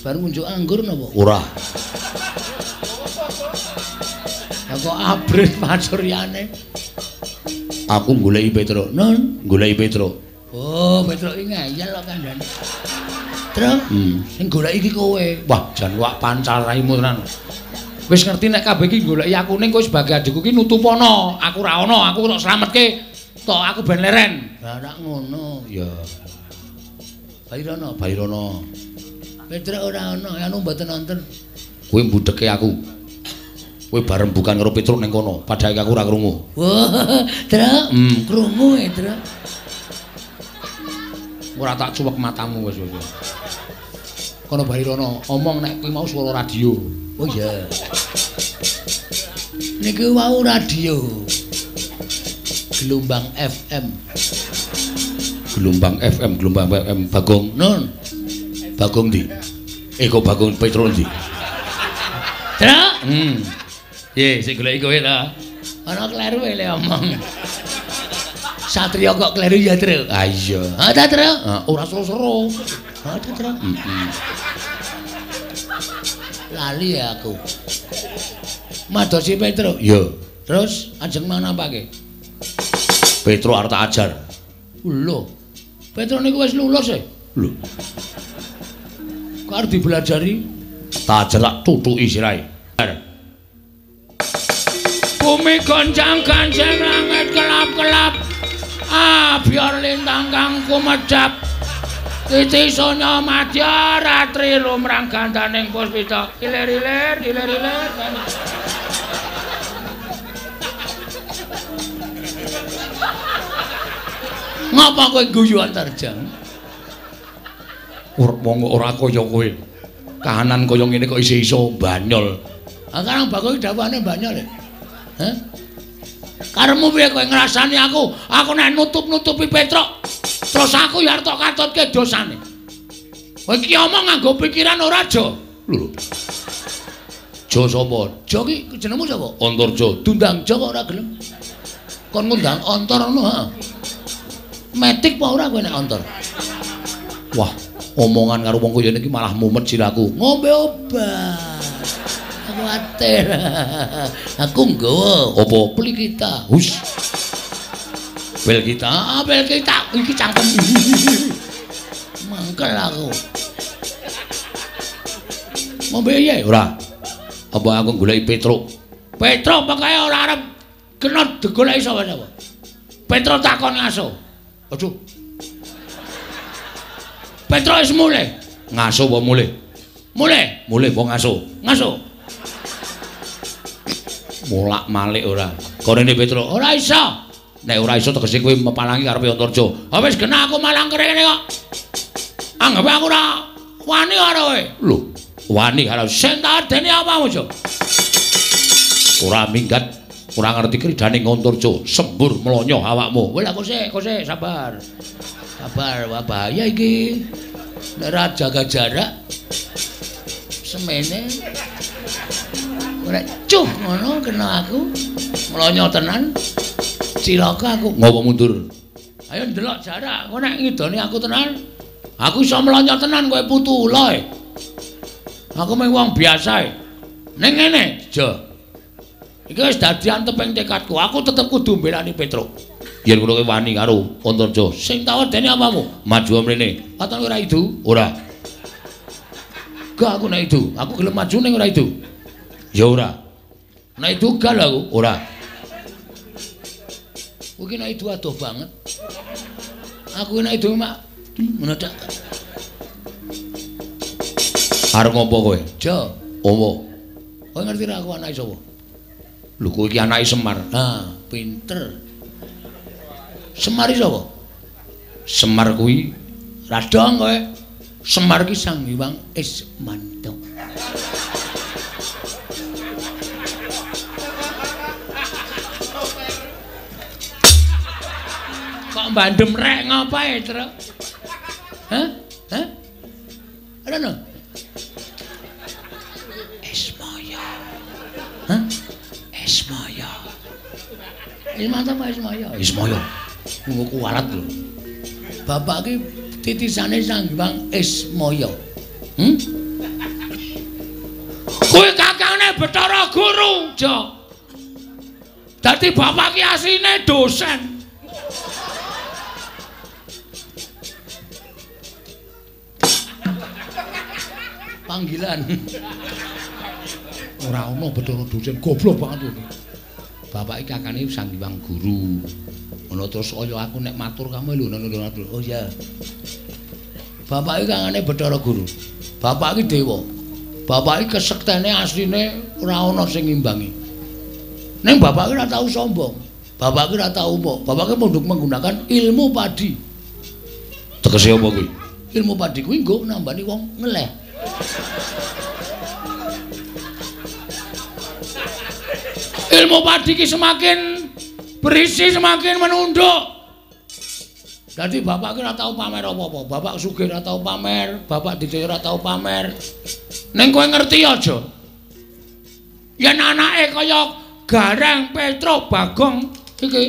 Baru ngunjuk anggur napa? Ora. Lah kok abrit pasuryane? Aku goleki Petruk. Nun, goleki Petruk. Oh, Petruk iki ngeyel kok kandhane. Truk, sing goleki iki kowe. Wah, jan wak pancal raimu tenan. Wis ngerti nek kabeh iki goleki aku ning kowe sebagai adikku ki nutupono. Aku ora ana, aku tok slametke. Tok aku ben leren. Lah ora ngono. Ya. Bairono, Bairono. Petruk ora ana, anu mboten nonton. Kowe mbudheke aku. Kowe bareng bukan karo Petruk ning kono, padahal aku ora krungu. Wah, Truk, krungu e, Truk. Ora tak cuwek matamu wis wis. Kono Bairono, omong nek kuwi mau swara radio. Oh iya. Niki wau radio. Gelombang FM. Gelombang FM, gelombang FM Bagong. Nun. Bagong ndi? Eh kok Bagong Petruk ndi? Truk. Ye, sing goleki kowe ta. Ana kleru le omong. Satria kok kleru ya, Truk? Ah iya. Ha ta, Truk? Ora seru-seru. Ha ta, Truk? Lali ya aku. Madosi Petruk. Iya. Terus ajeng manapake? Petruk arep tak ajar. Lho. Petruk niku wis lulus e. Lho. Kok arep dibelajari? Tak ajar tak tutuki sirahe. Bumi goncang-gancing langit kelap-kelap. Ah, biar lintang kang kumedhap. Titi sonya madya ratri lumrang gandaning puspita. Ilir-ilir, ilir-ilir. Ngapa kowe guyu Antarja? Wong ora kaya kowe. Kahanan kaya ngene kok isih iso banyol. Ah karang Bagong dawuhane banyol e. Hah? Karepmu piye kowe ngrasani aku? Aku nek nutup-nutupi Petruk, terus aku ya arep tok katutke dosane. Kowe iki omong nganggo pikiran ora, Jo? Lho. Jo sapa? Jo ki jenengmu sapa? Antarja. Dundang Jo kok ora gelem. Kon ngundang Antar ngono, ha. Metik apa ora kowe nek Antar? Wah, omongan karo wong kaya niki malah mumet siraku. Ngombe obat. Kuwatir. Aku nggawa apa? Peli kita. Hus. Bel kita. Ah, bel kita iki cangkem. Mangkel aku. Ngombe piye? Ora. Apa aku goleki Petruk? Petruk pokoke ora arep kena digoleki sapa-sapa. Petruk takon ngaso. Aduh. Petruk wis mulih. Ngaso apa mulih? Mulih. Mulih apa ngaso? Ngaso. Molak-malik ora. Korene Petruk, ora iso. Nek ora iso tegese kowe mepalangi karepe Antarja. Ha wis genah aku malang kene kok. Anggape aku ora wani karo kowe. Lho, wani karo sing tak dene apamu, Jo? Ora minggat, ora ngerti kridane Antarja, sembur mlonyo awakmu. Wis aku sik, sabar. Sabar, wah bahaya iki. Nek ora jaga jarak semene ora cuh ngono kena aku mlonyo tenan cilaka aku. Ngopo mundur? Ayo ndelok jarak, kowe nek ngidoni aku tenan aku iso mlonyo tenan kowe putu ula e. Aku mung wong biasa e. Ning ngene, Jo. Iki wis dadi anteping tekadku, aku tetep kudu mbelani Petruk. Yen ngono kowe wani karo Antarja. Sing tak wedeni apamu? Maju mrene. Katon ora idu? Ora. Gak aku nek idu, aku gelem maju ning ora idu. Ya ora. Nek idu gal aku, ora. Kuwi nek idu adoh banget. Aku nek idu mak ngono dak. Arep ngopo kowe? Jo. Opo? Kowe ngerti ra aku anake sapa? Lho kowe iki anake Semar. Ah, pinter. Semar iki sapa? Semar kuwi radong kowe. Semar ki Sang Hyang Ismanto. Kok bandem rek ngapae, Truk? Hah? Hah? Ora no. Ismaya. Hah? Ismaya. Ismanto apa Ismaya? Ismaya. Nggo kuwalat lho. Bapak ki Titisane Sang Hyang Ismaya. Kuwi kakangane Bathara Guru, Jo. Dadi bapak ki asline dosen. Panggilan. Ora ono Bathara dosen, goblok banget kuwi. Bapak iki kakane Sang Hyang Guru. Ngono terus kaya aku nek matur kamu lho ngono. Oh iya. Bapak iki kakane Bathara Guru. Bapak iki dewa. Bapak iki kesektene asline ora ana sing ngimbangi. Ning bapak iki ora tau sombong. Bapak iki ora tau mbok. Bapak iki munduk menggunakan ilmu padi. Tegese apa kuwi? Ilmu padi kuwi nggo nambani wong ngeleh. Ilmu padi ki semakin berisi semakin menunduk. Dadi bapak ki ora tau pamer apa-apa. Bapak sugih ora tau pamer, bapak didhe ora tau pamer. Ning kowe ngerti aja? Yen anake kaya Gareng Petruk Bagong iki,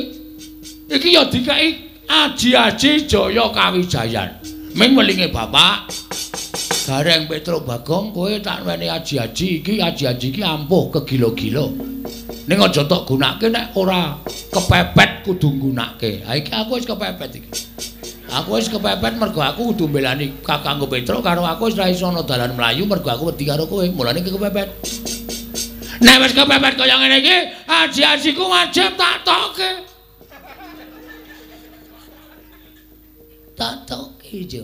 iki ya dikeki aji-aji Jaya Kawijayan. Ming welinge bapak Gareng Petruk Bagong kowe tak weni aji-aji iki, aji-aji iki ampuh kegila-gila. Ning aja tok gunake nek ora kepepet kudu nggunake. Ha iki aku wis kepepet iki. Aku wis kepepet mergo aku kudu mbelani kakangku Petruk karo aku wis ra iso ana dalan mlayu mergo aku wedi karo kowe. Mulane iki kepepet. Nek wis kepepet kaya ngene iki, aji-ajiku wajib tak tokke. Tak tokke, Jo.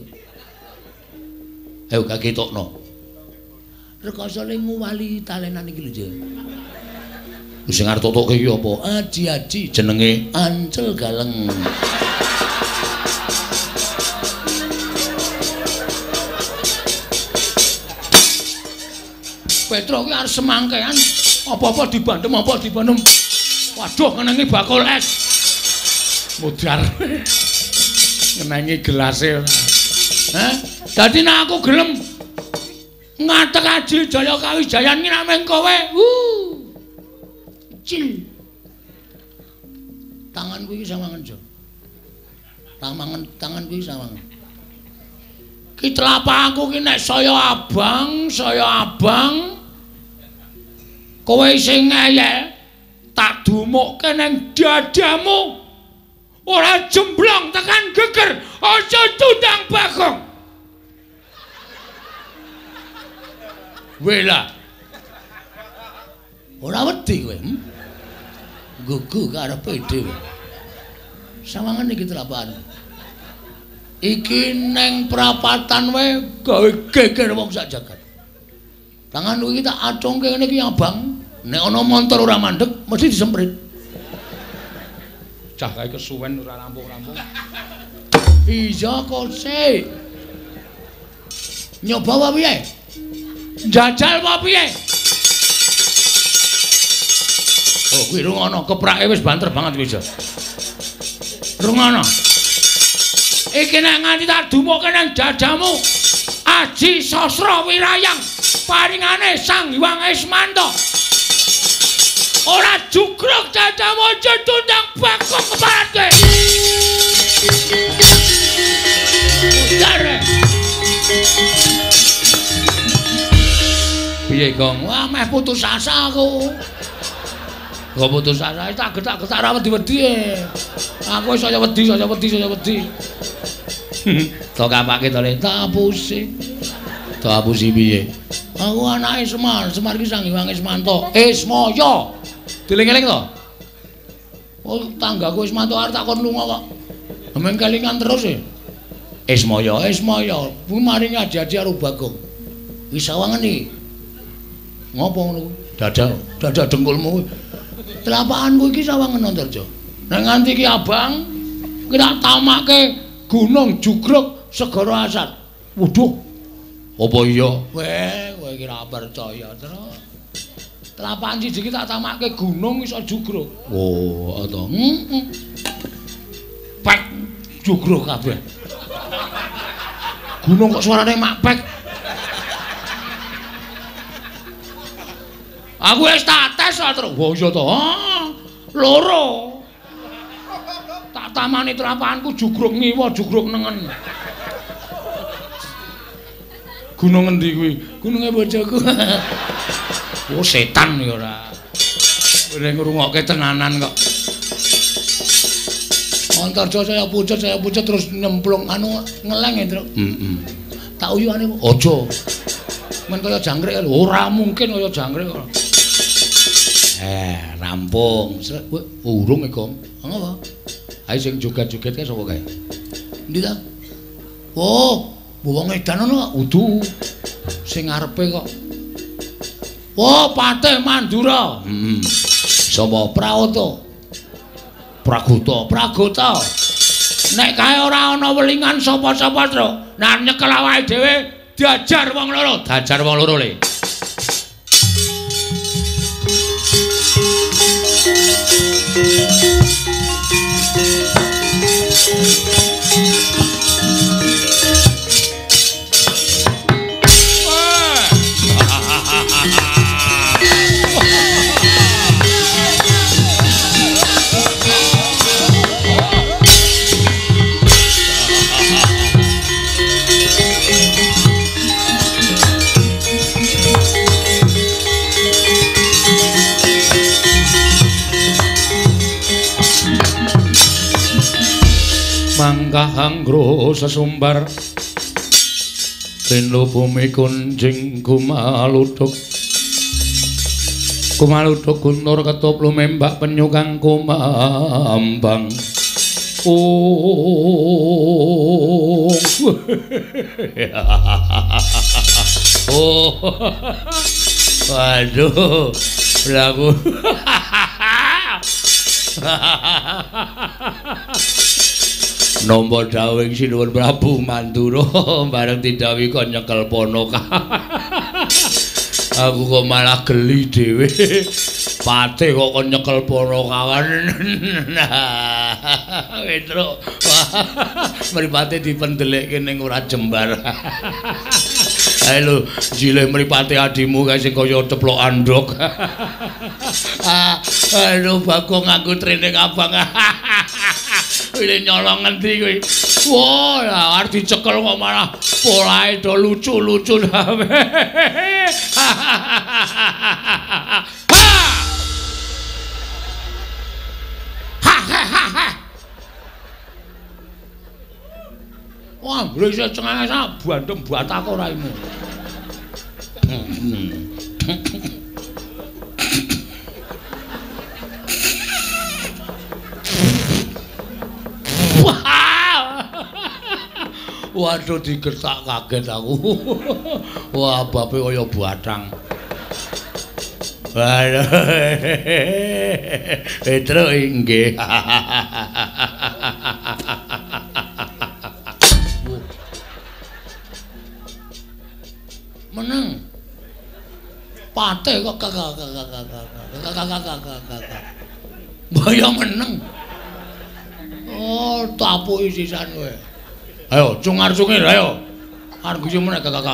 Ayo kaketokno. Rekoso le nguwali talenan iki lho, Jo. Sing arep totoke iki apa? Aji-aji jenenge Ancel Galeng. Petruk ki arep semangkean apa-apa dibandem, apa dibandem. Waduh, ngenengi bakul es. Mudar. Ngenengi gelase ora. Hah? Dadi nek aku gelem ngatek aji Jaya Kawijayan ki nek meng kowe. Cil. Tanganku iki sawangen, Jo. Tanganku iki sawangen. Ki telapakku ki nek saya abang, saya abang. Kowe sing ngeyel tak dumukke ning dadamu. Ora jemblong tekan geger, aja tundang Bagong. Wela. Ora wedi kowe, Gugu karepe dhewe. Sawangan iki telapan. Iki neng prapatan wae gawe geger wong sak jagat. Tanganku iki tak acungke ngene iki abang, nek ana montor ora mandeg mesti disemprit. Cah kae kesuwen ora rampung-rampung. Iya kok sik. Nyoba wae piye? Njajal wae piye? Oh, kuwi rungono, keprake wis banter banget kuwi, Jo. Rungono. Iki nek nganti tak dumukke nang dadamu, Aji Sasra Wirayang paringane Sang Hyang Ismanto. Ora jugruk dadamu aja tundang Bagong keparat kowe. Ujar. Piye, Gong? Wah, meh putus asa aku. Kok putus asa tak getak-getak ra wedi-wedi. Aku wis saya wedi, saya wedi, saya wedi. To kapake to le tak apusi. Tak apusi piye? Aku anake Semar, Semar iki Sang Hyang Ismanto. Ismaya. Dieling-eling to? Oh, tanggaku Ismanto arep tak kon lunga kok. Meng kelingan terus e. Ismaya, Ismaya, kuwi maringi adi-adi karo Bagong. Wis sawangen iki. Ngopo ngono kuwi? Dada, dada dengkulmu kuwi. Telapakanku iki sawangen Antarja. Nek nganti iki abang, iki tak tamake Gunung Jugruk Segara Asat. Waduh. Apa iya? Weh, kowe iki ora percaya, Tru. Telapakan siji iki tak tamake gunung iso jugruk. Oh, to. Heeh. Pek jugruk kabeh. Gunung kok suarane mak pek. Aku wis tak tes terus. Wah iya to. Loro. Tak tamani telapakanku jugruk ngiwa, jugruk nengen. Gunung endi kuwi? Gununge bojoku. Oh setan ya ora. Kowe ngrungokke tenanan kok. Antarja saya pucet terus nyemplung anu ngeleng ya, Truk. Heeh. Tak uyuhane aja. Men kaya jangkrik ora mungkin kaya jangkrik kok. Rampung. Urung e, Gong. Ngopo? Ayo sing joget-joget kae sapa kae? Endi ta? Oh, wong edan ngono kok. Udu. Sing ngarepe kok. Oh, Patih Mandura. Heeh. Sapa? Praoto. Pragota, Pragota. Nek kae ora ana welingan sapa-sapa, Truk. Nah nyekel awake dhewe diajar wong loro, diajar wong loro le. Mangkahangro sesumbar linu bumi kunjing kumaluduk kumaluduk guntur ketup lumembak penyu kang kumambang. Oh. Oh. Waduh, lagu. Nampa dawuhing Sinuwun Prabu Mandura bareng didhawuhi kon nyekel ponoka. Aku kok malah geli dhewe. Patih kok kon nyekel ponokawan. Petruk. Mripate dipendelekke ning ora jembar. Ayo lho, jilih mripate adimu kae sing kaya ceplok andhok. Aduh, Bagong nganggo training abang. Wile nyolong ngendi kuwi? Wah, lah arep dicekel kok malah polahe do lucu-lucu. Ha ha ha ha. Wah, mrese cengenges bandem batako raimu. Waduh, digertak kaget aku. Wah, bape kaya batang. Waduh. Petruk inggih. Meneng. Patih kok kakak. Mbaya meneng. Oh, tapuki sisan kowe. Ayo, cungar-cungir, ayo. Arep guyu meneh kakak.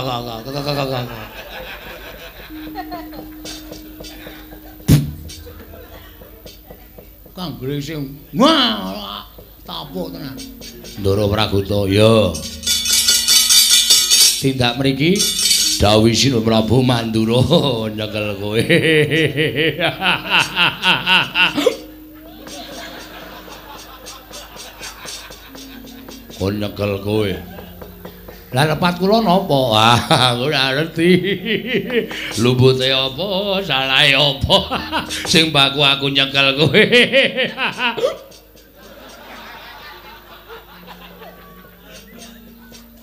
Kang gresing. Wah, tapuk tenan. Ndara Pragota, ya. Tindak mriki dawuh Sinuwun Prabu Mandura nyekel kowe. Kon nyekel kowe. Lah lepat kula napa? Ah, aku ora ngerti. Lumbute apa, salahe apa? Sing baku aku nyekel kowe.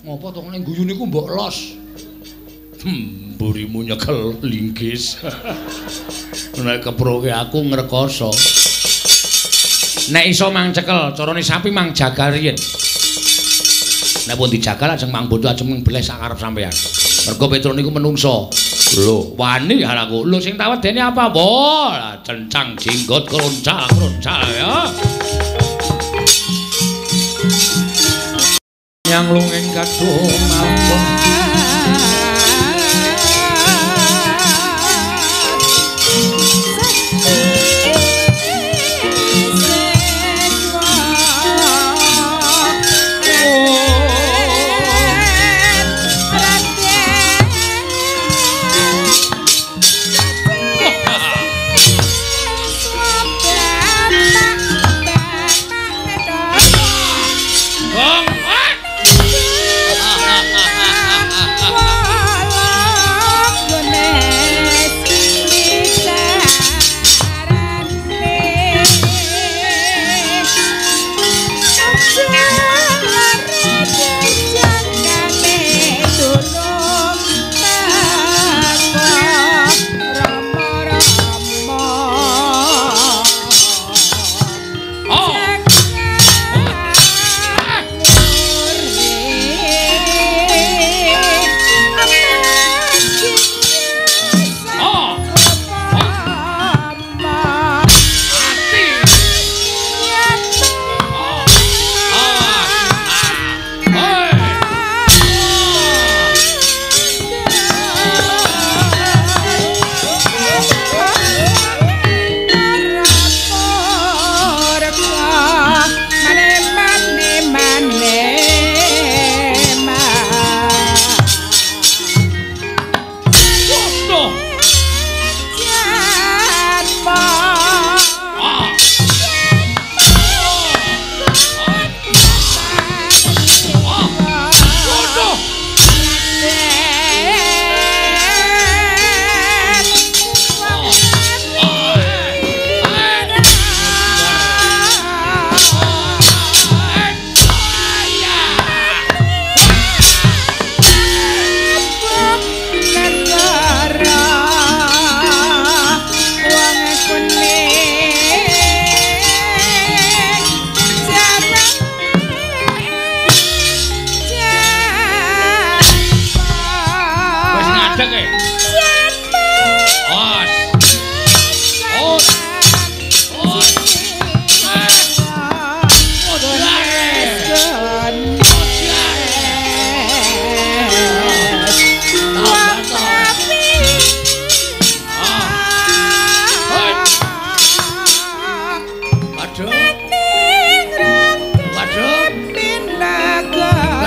Ngopo to nek guyu niku mbok los? Mburimu nyekel linggis. Nek keproke aku ngrekoso. Nek iso mang cekel, carane sapi mang jagal riyin. Nek pun dijagal ajeng mang bodho ajeng mbleh sak karep sampean. Mergo Petruk niku menungso. Lho, wani aku. Lho sing tak wedeni apa? Wah, cencang jenggot kroncak-kroncak ya. Yang lunging kadung mabung.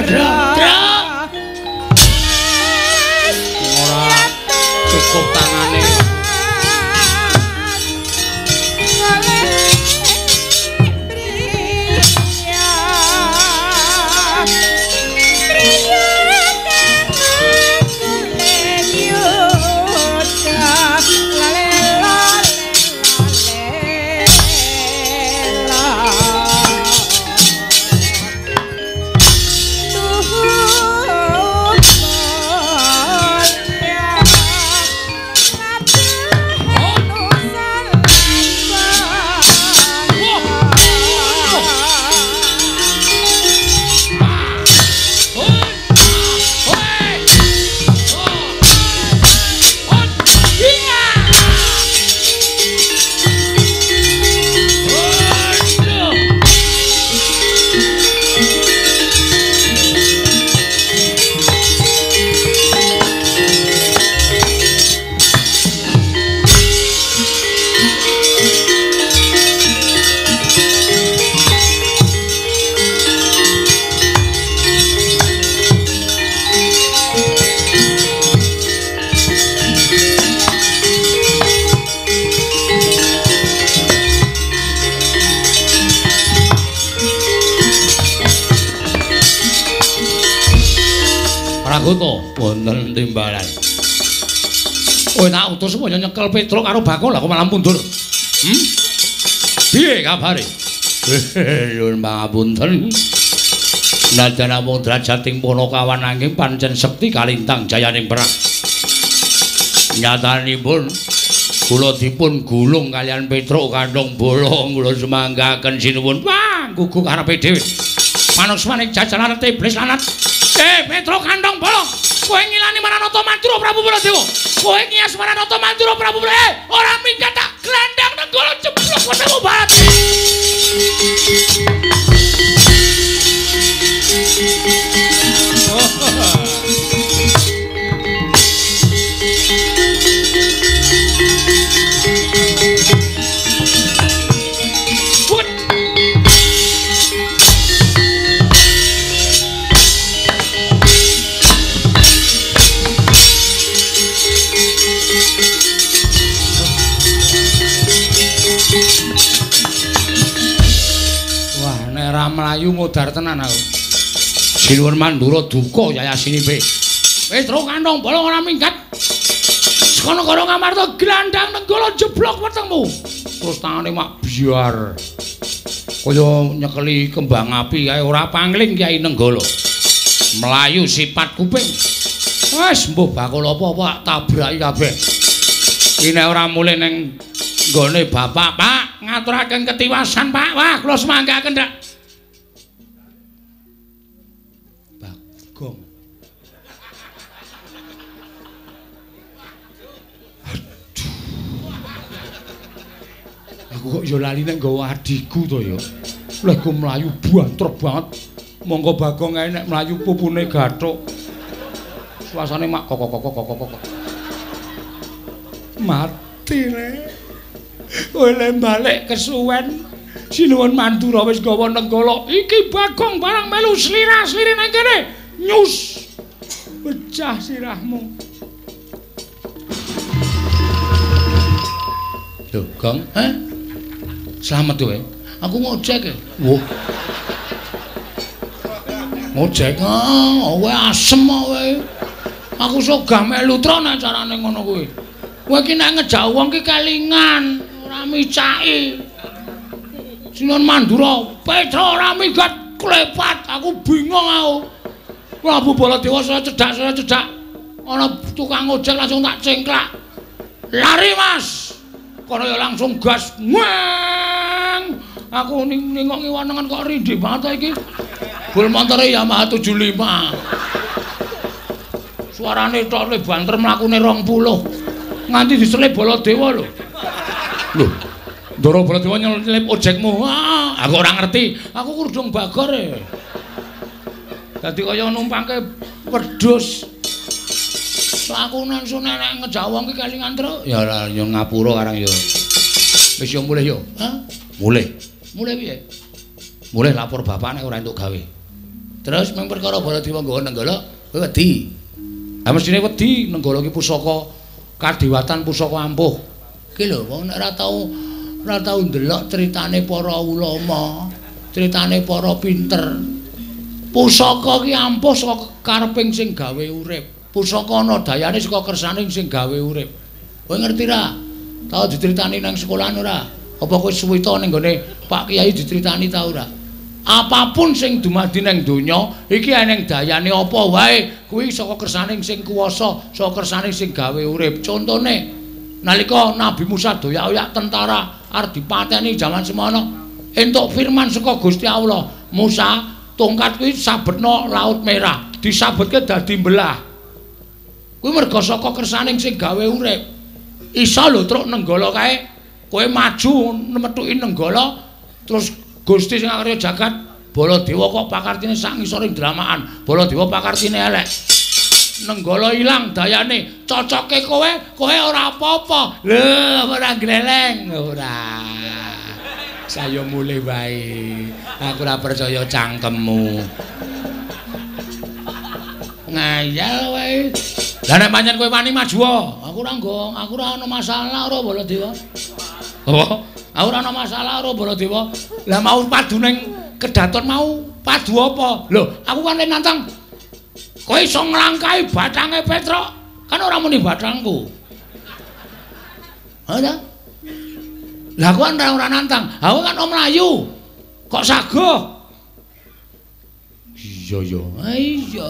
Truk. Ora cukup tangane. Wonten timbalan. Kowe tak utus supaya nyekel Petruk karo Bakul, aku malah mundur. Piye kabare? Nyuwun pangapunten. Najan namung drajating Panakawan nanging pancen sekti kalintang jayaning perang. Nyatanipun kula dipun gulung kaliyan Petruk kantong bolong kula sumanggaken sinuwun. Wah, gugu karepe dhewe. Manusmaning jajaran iblis lanat. Petruk kantong bolong, kowe ngilani Maranata Mandura Prabu Baladewa. Kowe ngias Maranata Mandura Prabu Baladewa. Ora minggat tak glandang nenggala jeblok wetengmu barat. Mlayu modar tenan aku. Sinuwun Mandura duka yayasinipe. Petruk kantong bolong ora minggat. Saka negara Ngamarta glandang nenggala jeblok wetengmu. Terus tangane mak biar. Kaya nyekeli kembang api kae ora pangling Kyai Nenggala. Mlayu sipat kuping. Wis mbuh bakul apa-apa tabraki kabeh. Iki nek ora mulih ning nggone bapak, Pak, ngaturaken ketiwasan, Pak. Wah, kula semanggaken ndak. Bagong. Aduh. Aku kok ya lali nek nggawa adhiku to ya. Lha ku mlayu banter banget. Monggo Bagong ae nek mlayu pupune gathuk. Suasane mak kok kok kok kok kok. Mati le. Kowe le balik kesuwen. Sinuwun Mandura wis gawa Nenggala. Iki Bagong barang melu slira-slire nang kene. Nyus. Pecah sirahmu. Lho, Gong, eh? Slamet kowe. Aku ngojek e. Wah. Ngojek, ah, kowe asem kowe. Aku sogah melu tron acarane ngono kuwi. Kowe iki nek ngejak wong ki kelingan, ora micaki. Sinuwun Mandura, Petra ora minggat klepat, aku bingung aku. Prabu Baladewa saya cedak. Ana tukang ojek langsung tak cengklak. Lari, Mas. Kono ya langsung gas. Weng. Aku ningok ngiwanengan kok rindhik banget iki. Bul montore Yamaha 75. Suarane tok le banter mlakune 20. Nganti diselip Baladewa lho. Lho, Ndara Baladewa nyelip ojekmu. Ah, aku ora ngerti. Aku kurdung bagor e. Dadi kaya numpangke wedhus. Lakunan sune nek ngejak wong ki kelingan truk. Ya ora yo ngapura karang yo. Wis yo mulih yo. Hah? Mulih. Mulih piye? Mulih lapor bapak nek ora entuk gawe. Terus mung perkara Baladewa nggawa Nenggala, kowe wedi. Ha mestine wedi, Nenggala ki pusaka kadewatan, pusaka ampuh. Ki lho wong nek ora tau ndelok critane para ulama, critane para pinter. Pusaka ki ampuh saka kareping sing gawe urip. Pusaka ana dayane saka kersane sing gawe urip. Kowe ngerti ra? Tau diceritani nang sekolahan ora? Apa kowe suwita ning gone Pak Kiai diceritani ta ora? Apapun sing dumadi nang donya iki eneng dayane apa wae kuwi saka kersane sing kuwasa, saka kersane sing gawe urip. Contone nalika Nabi Musa doyak-oyak tentara arep dipateni jaman semono, entuk firman saka Gusti Allah, Musa, tongkat kuwi sabetno Laut Merah, disabetke dadi belah. Kuwi merga saka kersane sing gawe urip. Iso lho truk Nenggala kae, kowe maju metuki Nenggala terus Gusti sing akarya jagat Baladewa kok pakartine sak ngisoring dramakan, Baladewa pakartine elek. Nenggala ilang dayane, cocoke kowe, kowe ora apa-apa. Lho, ora gleleng, ora. Saya mulih wae. Aku ora percaya cangkemmu. Ngayal wae. Lah nek pancen kowe wani maju, aku ora nggong, aku ora ana masalah ora Baladewa. Apa? Aku ora ana masalah ora Baladewa. Lah mau padu ning kedaton mau padu apa? Lho, aku kan nantang. Kowe iso nglangkahi bathange Petruk, kan ora muni bathangku. Ha ta? Lah aku kan ora nantang. Aku kan om mlayu. Kok sagoh? Iya ya. Ha iya.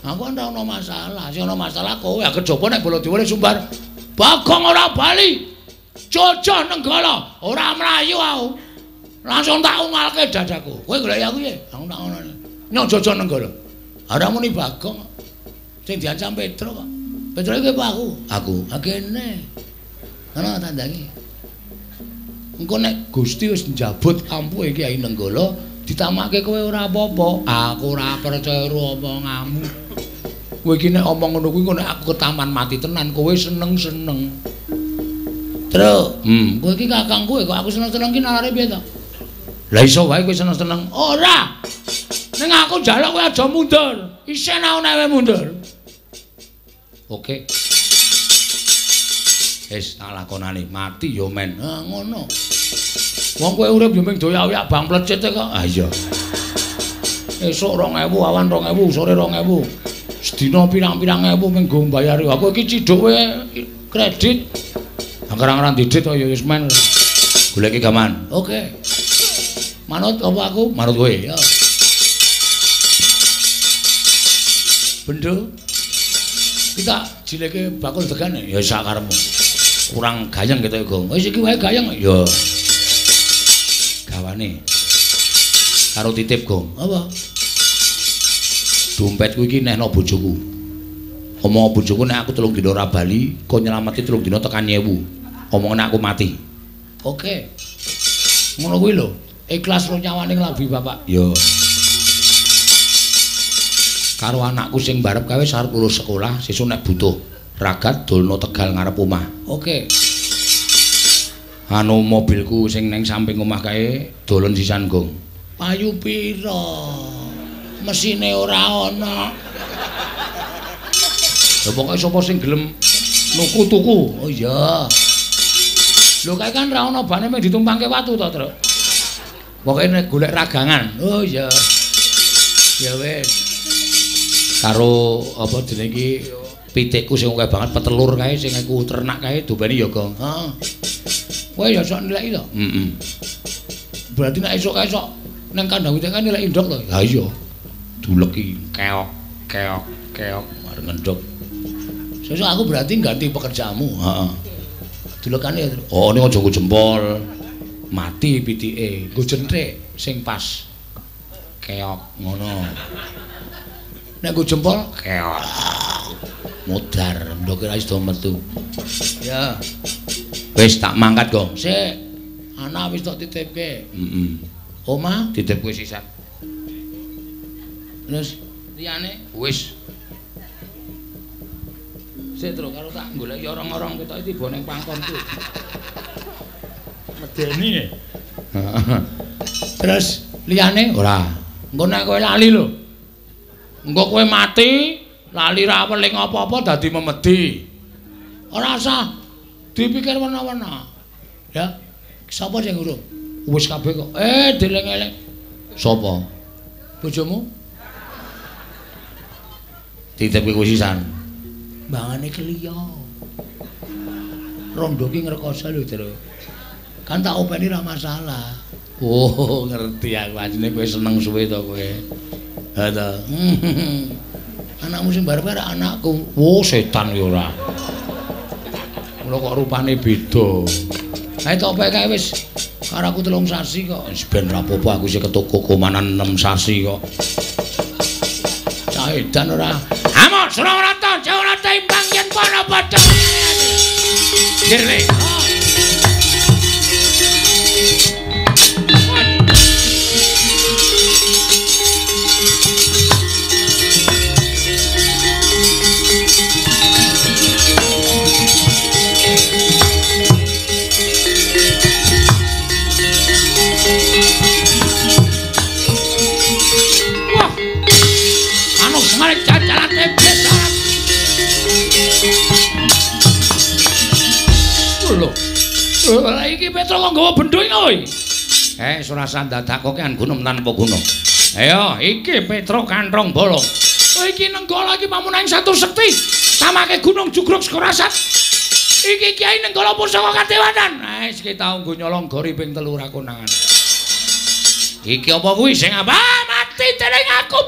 Aku kan ora ana masalah. Sing ana masalah kowe. Kejaba nek Baladewa sumbar. Bagong ora bali. Jojoh Nenggala, ora mlayu aku. Langsung tak ungalke dadaku. Kowe golek aku piye? Aku tak ngono. Nyok jojoh Nenggala. Ora muni Bagong. Sing diancam Petruk kok. Petruk iki apa aku? Aku. Kene. Ana tandange. Engko nek Gusti wis njabut ampuhe Kyai Nenggala, ditamake kowe ora apa-apa. Aku ora percaya karo omonganmu. Kowe iki nek omong ngono kuwi engko nek aku ketaman mati tenan, kowe seneng-seneng. Truk, kowe iki kakangku kok aku seneng-seneng ki nalare piye to? Lah iso wae kowe seneng-seneng. Ora. Ning aku njaluk kowe aja mundur. Isin aku nek kowe mundur. Oke. Wis tak lakonane, mati ya men. Ha ngono. Wong kowe urip ya mung doyak-oyak bang plecit kok. Ha iya. Esuk 2000, awan 2000, sore 2000. Sedina pirang-pirang ewu mung nggo mbayari. Aku iki ciduk kowe kredit. Angger-anggeran didit ya wis men. Goleki gaman. Oke. Manut apa aku? Manut kowe. Ya. Bendo. Kita jileke bakul degane ya sak karepmu. Kurang gayeng ketok Gong. Wis iki wae gayeng ya. Gawane. Karo titip Gong. Apa? Dompetku iki nehno bojoku. Omong bojoku nek aku 3 dina ora bali, kon nyelameti 3 dina tekan 1000. Omongane aku mati. Oke. Ngono kuwi lho. Ikhlas ro nyawane nglambi bapak. Ya. Karo anakku sing barep kae wis arep lulus sekolah, sesuk nek butuh ragat dolno Tegal ngarep omah. Oke. Anu mobilku sing neng samping omah kae dolen sisan, Gong. Payu pira? Mesine ora ana. Lha pokoke sapa sing gelem nuku tuku. Oh iya. Lho kae kan ra ana bane mung ditumpangke watu to, Truk. Pokoke nek golek ragangan. Oh iya. Ya wis. Karo apa jenenge iki pitikku sing akeh banget petelur kae sing aku ternak kae dobane ya, Gong. Heeh. Kowe ya sok nilai to? Heeh. Berarti nek esuk kae sok nang kandang pitik kae nilai ndok to? Ha iya. Duleki keok keok keok arep ngendhok. Sesuk aku berarti ganti pekerjaanmu. Heeh. Dulekane ya. Oh, ning aja nggo jempol. Mati pitike. Nggo jenthik sing pas. Keok ngono. Nek nggo jempol keok. Modar, ndoke ra iso metu. Ya. Wis tak mangkat, Gong. Sik. Anak wis tak titipke. Heeh. Omah titipke sisan. Terus liyane wis. Sik, Truk, karo tak goleki orang-orang ketok tiba ning pangkonku. Medeni. Terus liyane ora. Engko nek kowe lali lho. Engko kowe mati lali ra weling apa-apa dadi memedi. Ora usah dipikir wena-wena. Ya. Sapa sing urung? Wis kabeh kok. Dieling-eling. Sapa? Bojomu? Titipke kowe sisan. Mbangane keliya. Rondo ki ngrekoso lho, Tru. Kan tak openi ra masalah. Oh, ngerti aku asline kowe seneng suwe to kowe. Ha to. Anakmu sing barep ora anakku. Oh, setan ya ora. Mula kok rupane beda. Ae tak opek kae wis karo aku 3 sasi kok. Wis ben ra apa-apa aku isih ketuku komanan 6 sasi kok. Cah edan ora. Amok Surawarata, Jawarata imbang yen para padha. Nggih. Lho, iki Petruk kok nggawa bendho iki kowe? Ora usah dadak kokean gunung tanpa guna. Ayo, iki Petruk kanthong bolong. Iki Nenggala iki pamunaing satu sekti. Samake gunung jugruk sekorasat. Iki Kyai Nenggala pusaka kadewanan. Wis iki tau nggo nyolong gori ping 3 ora konangan. Iki apa kuwi sing apa? Mati dening aku.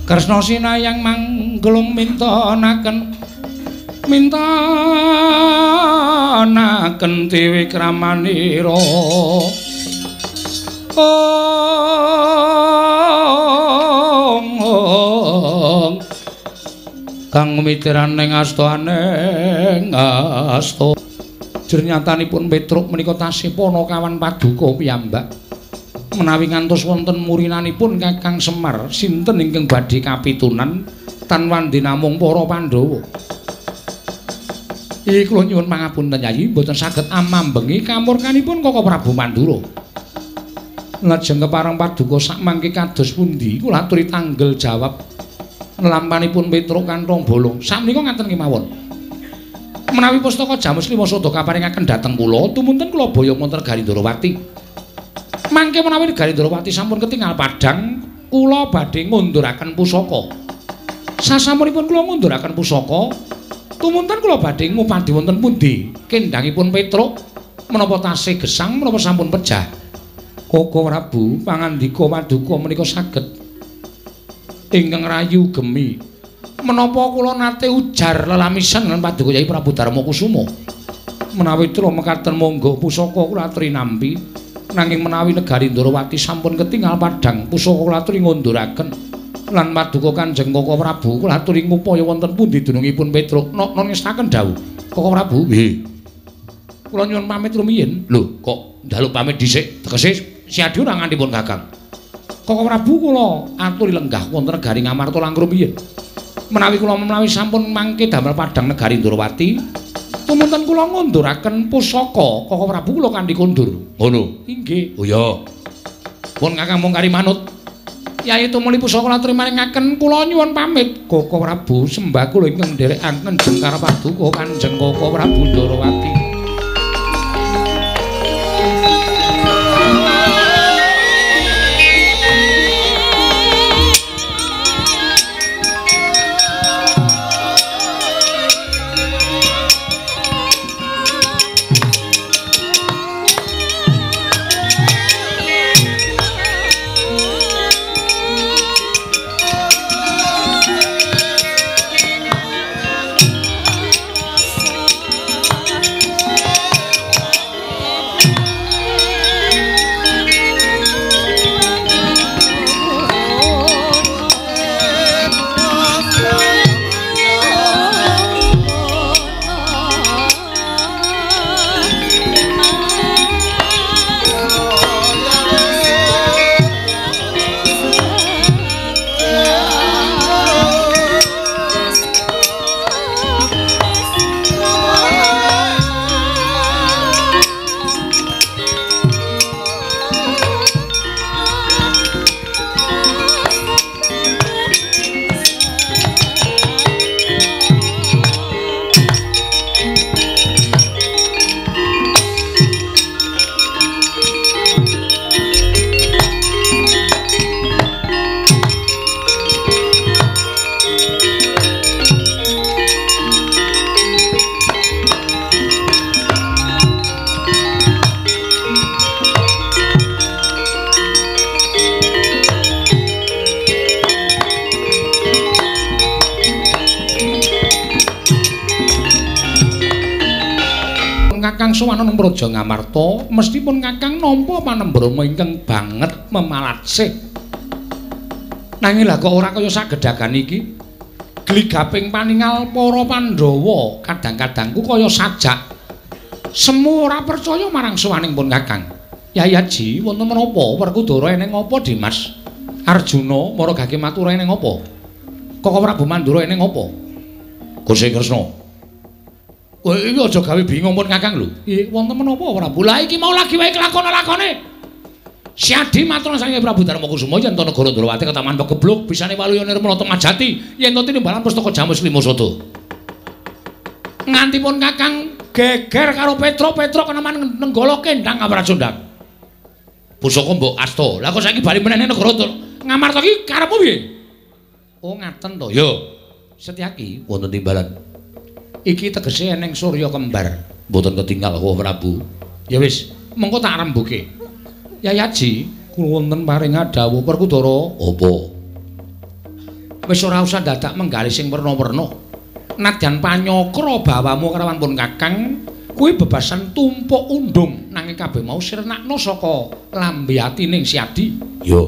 Kresna sinayang mangglung mintonaken mintonaken tiwikramanira. Ong kang mitiran ing astaning asta. Jernyatanipun Petruk menika tasih panakawan paduka piyambak. Menawi ngantos wonten murinanipun Kakang Semar, sinten ingkang badhe kapitunan tan wandi namung para Pandhawa. Iki kula nyuwun pangapunten Yayi, mboten saged amambengi kamurkanipun Koko Prabu Mandura. Lajeng kepareng paduka sakmangke kados pundi kula aturi tanggel jawab lampanipun Petruk kanthong bolong. Sakmenika ngaten kemawon. Menawi pustaka Jamus Lima Sada kaparingaken dhateng kula, tumunten kula boyong wonten Negari Ndorowati. Mangke menawi Negari Ndorowati sampun ketingal padhang, kula badhe ngunduraken pusaka. Sasampunipun kula ngunduraken pusaka, tumunten kula badhe ngupadi wonten pundi kendhangipun Petruk menapa tasih gesang menapa sampun pejah. Koko Prabu pangandika paduka menika saged ingkang rayu gemi. Menapa kula nate ujar lelamisan lan paduka Yai Prabu Darma Kusuma. Menawi tra mekaten monggo pusaka kula aturi nampi. Nanging menawi Negari Ndorowati sampun ketingal padhang, pusaka kula aturi ngunduraken lan paduka Kanjeng Koko Prabu kula aturi ngupaya wonten pundi dunungipun Petruk. Nok ngestaken dawuh Koko Prabu. Nggih. Kula nyuwun pamit rumiyin. Lho, kok njaluk pamit dhisik? Tegese siadi ora ngantipun Kakang. Koko Prabu kula aturi lenggah wonten Negari Ngamarta langkung rumiyin. Menawi kula menawi sampun mangke damel padhang Negari Ndorowati, tumunten kula ngunduraken pusaka Koko Prabu kula kanthi kondur. Ngono. Inggih. Oh iya. Pun Kakang mung kari manut. Yai tumuli pusaka laturi maringaken kula nyuwun pamit. Koko Prabu sembah kula ingkang nderekaken jengkar paduka Kanjeng Koko Prabu Ndorowati. Kakang sowan nang Praja Ngamarta, mesti pun Kakang nampa panembrama ingkang banget memalatsih. Nanging lah kok ora kaya sagedhagan iki. Gligaping paningal para Pandhawa kadang-kadangku kaya sajak. Semu ora percaya marang sowaning pun Kakang. Yai Aji, wonten menapa? Werkudara eneng apa, Dimas? Arjuna mara gage matura eneng apa? Koko Prabu Mandura eneng apa? Gusti Kresna. Kowe iki aja gawe bingung pun Kakang lho. Nggih, wonten menapa Prabu? Lah iki mau lagi wae kelakon-lakone. Siadi matur saking Prabu Darmakusuma yen to negara Ndrawati ketaman pegebluk bisane waluya nirmala temajati yen to tinimbalan pustaka Jamus Lima Sada. Nganti pun Kakang geger karo Petro, Petro keneman nenggala kendang Amrajondang. Pusaka mbok asta. Lah kok saiki bali meneh negara Ngamarta iki karepmu piye? Oh ngaten to. Ya. Setyaki wonten timbalan. Iki tegese eneng surya kembar. Mboten ketinggal kok Prabu. Ya wis, mengko tak rembuke. Yai Aji, kula wonten paring dawuh Werkudara. Apa? Wis ora usah dadak menggalih sing werna-werna. Nadyan panyakra bawamu karawan pun Kakang, kuwi bebasan tumpuk undung nanging kabeh mau sirnakno saka lambe atining Siadi. Ya.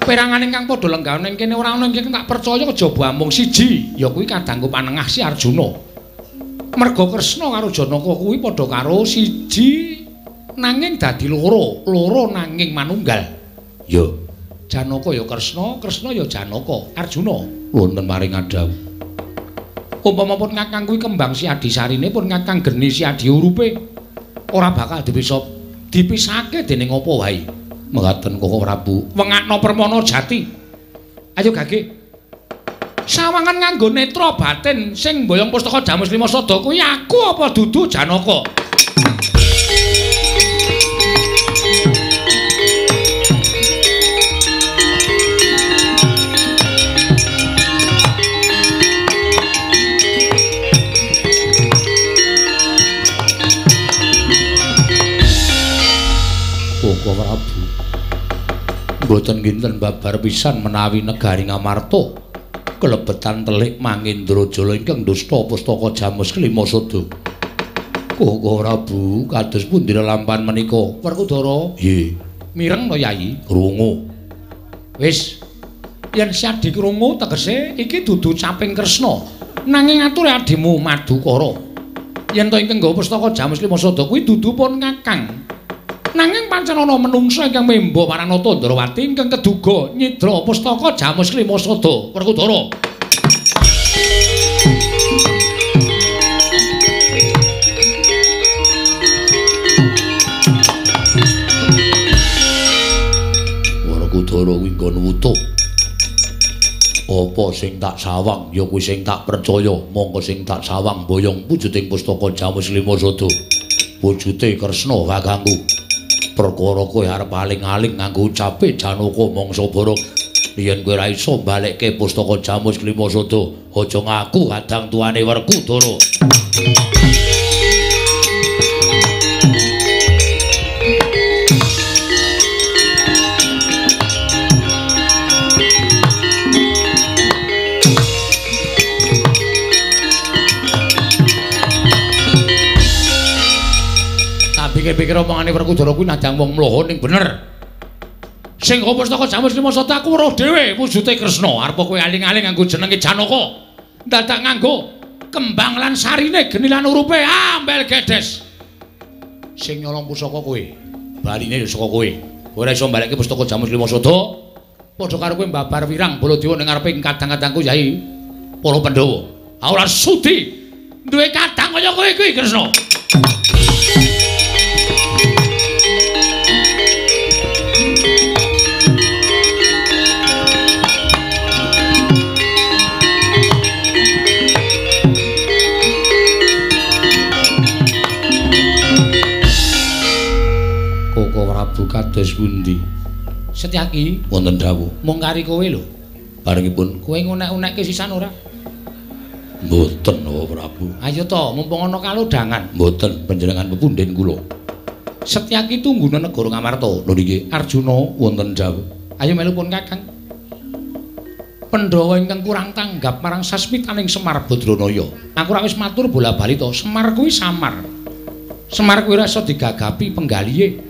Perangan ingkang padha lenggah ning kene ora ana ingkang tak percaya kejaba amung siji, ya kuwi kadangku panengah si Arjuna. Merga Kresna karo Janaka kuwi padha karo siji nanging dadi loro, loro nanging manunggal. Ya, Janaka ya Kresna, Kresna ya Janaka. Arjuna wonten maring adhawuh. Umpama pun Kakang kuwi kembang si Adisarine pun Kakang geni si Adi urupe ora bakal dipisahke dening apa wae. Mekaten Koko Prabu, wengakno permana jati. Ayo gage. Sawangan nganggo netra batin sing mboyong pustaka Jamus Lima Sada kuwi aku apa dudu Janaka? Koko Prabu, mboten kinten babar pisan menawi negari Ngamarta kelebetan telik Mangendrajala ingkang dusta pustaka Jamus Kelima Sada. Koko Prabu, kados pundi lelampahan menika? Werkudara, nggih. Mireng to, Yayi? Krungu. Wis, yen Siadi krungu tegese iki dudu caping Kresna, nanging ature adimu Madukara. Yen to ingkang nggawa pustaka Jamus Kelima Sada kuwi dudu pun Kakang. Nanging pancen ana menungsa ingkang memba Paranata Ndrawati ingkang keduga nyidra pustaka Jamus Kelima Sada. Werkudara. Werkudara negara kuwi nggon wutuh. Apa sing tak sawang ya kuwi sing tak percaya, mongko sing tak sawang boyong wujuding pustaka Jamus Lima Sada. Wujute Kresna kakangku. Perkara kowe arep aling-aling nganggo ucape Janaka mangsa barang. Yen kowe ora iso balekke pustaka Jamus Lima Sada, aja ngaku kadang tuane Werkudara. Pikir-pikir omongane Werkudara kuwi nadang wong mloho ning bener. Sing pustaka Jamus Lima Sada aku weruh dhewe wujute Kresna. Arep kowe aling-aling nganggo jenenge Janaka. Dadak nganggo kembang lan sarine geni lan urupe ambel gedes. Sing nyolong pusaka kowe, baline ya saka kowe. Kowe ora iso mbalekke pustaka Jamus Lima Sada. Padha karo kowe mbabar wirang Baladewa ning ngarepe kadang-kadangku Yai para Pandhawa. Aku ora sudi duwe kadang kaya kowe kuwi Kresna. Koko Prabu kados pundi? Setyaki wonten dawuh. Mung kari kowe lho. Barengipun kowe ngunek-unekke sisan ora? Mboten, Bapak Prabu. Ayo to, mumpung ana kalodhangan. Mboten, panjenengan pepundhen kula. Setyaki tungguna negara Ngamarta. Lho niki Arjuna wonten dawuh. Ayo melu pun Kakang. Pandhawa ingkang kurang tanggap marang sasmitaning Semar Badranaya. Aku ora wis matur bola-bali to, Semar kuwi samar. Semar kuwi ora iso digagapi penggalihe.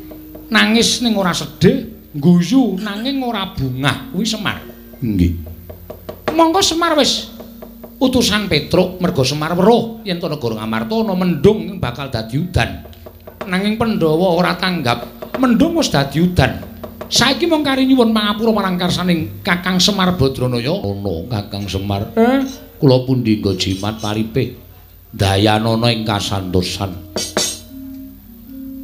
Nangis ning ora sedih, guyu nanging ora bungah kuwi Semar. Nggih. Monggo Semar wis utusan Petruk merga Semar weruh yen to negara Ngamarta ana mendung bakal dadi udan. Nanging Pandhawa ora tanggap, mendung wis dadi udan. Saiki mung kari nyuwun pangapura marang karsaning Kakang Semar Badranaya. Ana Kakang Semar. Kula pundi nggo jimat paripe dayanana ing kasantosan.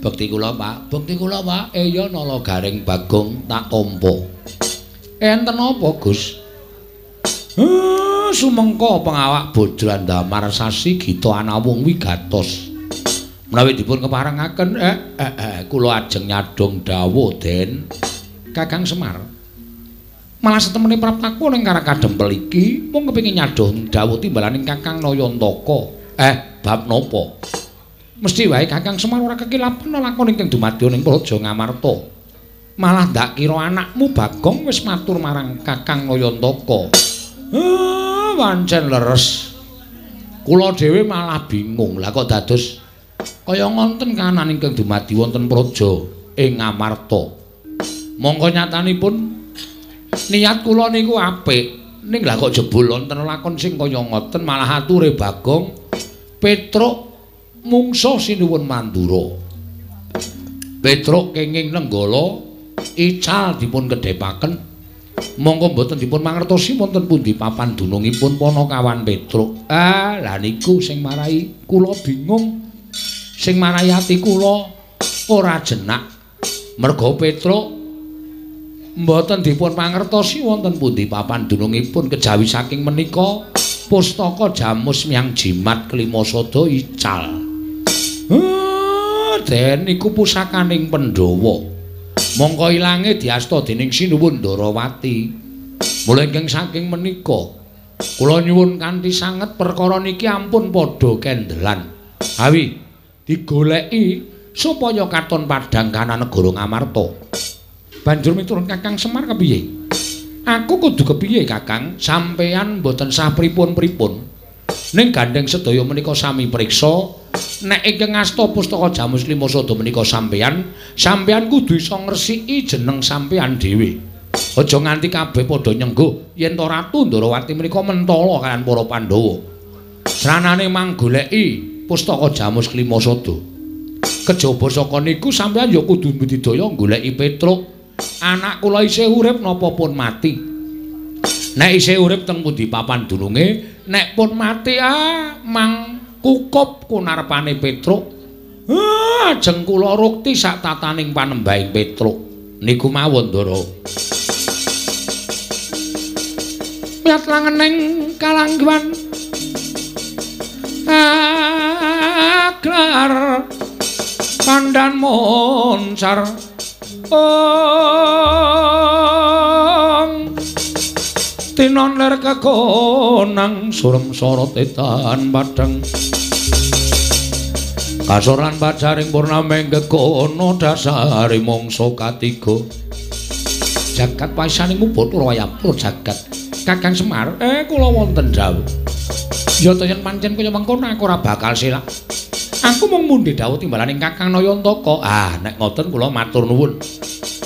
Bekti kula, Pak. Bekti kula, Pak. Eya nala garing Bagong tak tampa. Enten apa, Gus? Sumengko pengawak Bodran Damar Sasi Gita anawung wigatos. Menawi dipun keparengaken, kula ajeng nyadhong dawuh, Den. Kakang Semar. Malah setemene praptaku ning Karakadempel iki mung kepengin nyadhong dawuh timbalaning Kakang Nayantaka. Bab napa? Mesti wae Kakang Semar ora kekilapan lakon ingkang dumadya ning Praja Ngamarta. Malah ndak kira anakmu Bagong wis matur marang Kakang Nayantaka. Wancen leres. Kula dhewe malah bingung. Lah kok dados kaya ngonten kahanan ingkang dumadi wonten praja ing Ngamarta. Mongko nyatanipun niat kula niku apik. Ning lah kok jebul wonten lakon sing kaya ngoten malah ature Bagong Petruk mungsuh sinuwun Mandura. Petruk kenging Nenggala ical dipun kedhepaken. Monggo mboten dipun mangertosi wonten pundi papan dunungipun panakawan Petruk. Ah, lah niku sing marai kula bingung. Sing marai ati kula ora jenak. Merga Petruk mboten dipun mangertosi wonten pundi papan dunungipun kejawi saking menika pustaka Jamus Miang Jimat Kelima Sada ical. Den iku pusakaning Pandhawa. Mongko ilange diasta dening Sinuwun Ndarawati. Mula ingkang saking menika kula nyuwun kanthi sanget perkara niki ampun padha kendelan. Awi digoleki supaya katon padhang kana negara Ngamarta. Banjur miturut Kakang Semar kepiye? Aku kudu kepiye Kakang? Sampeyan mboten sah pripun-pripun. Ning gandeng sedaya menika sami priksa, nek ingkang ngasta pustaka Jamus Lima Sada menika sampeyan, sampeyan kudu iso ngresiki jeneng sampeyan dhewe. Aja nganti kabeh padha nyengguh yen to Ratu Ndarawati menika mentala kaliyan para Pandhawa. Sranane manggoleki pustaka Jamus Lima Sada. Kejaba saka niku sampeyan ya kudu budidaya goleki Petruk. Anak kula isih urip napa pun mati? Nek isih urip teng pundi papan dununge, nek pun mati mang kukup kunarpane Petruk. Ajeng kula rukti sak tataning panembahing Petruk. Niku mawon, Ndara. Miyat langening kalangguan aglar pandan moncar ong tinon ler kekonang surem sorot etan padhang kasoran pacaring purnameng gegono dasare mangsa katiga jagat paisaning Bathara Wayapura jagat Kakang Semar kula wonten dawuh. Ya to yen pancen kaya mengkono aku ora bakal selak. Aku mung mundhi dawuh timbalaning Kakang Nayantaka. Ah, nek ngoten kula matur nuwun.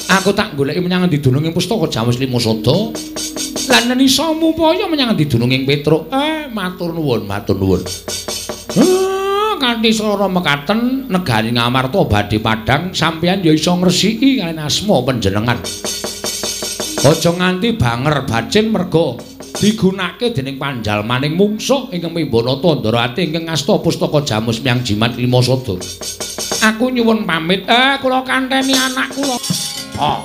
Aku tak goleki menyang endi dununging pustaka Jamus Lima Sada. Lan yen iso mupaya menyang endi dununging Petruk. Matur nuwun, matur nuwun. Kanthi swara mekaten negari Ngamarta badhe padhang sampeyan ya iso ngresiki kaliyan asma panjenengan. Aja nganti banger bacin merga digunakake dening panjalmaning mungsuh ingkang mimbanata Ndarawati ingkang ngasta pustaka Jamus Miang Jimat Lima Sada. Aku nyuwun pamit. Kula kanteni anak kula. Oh.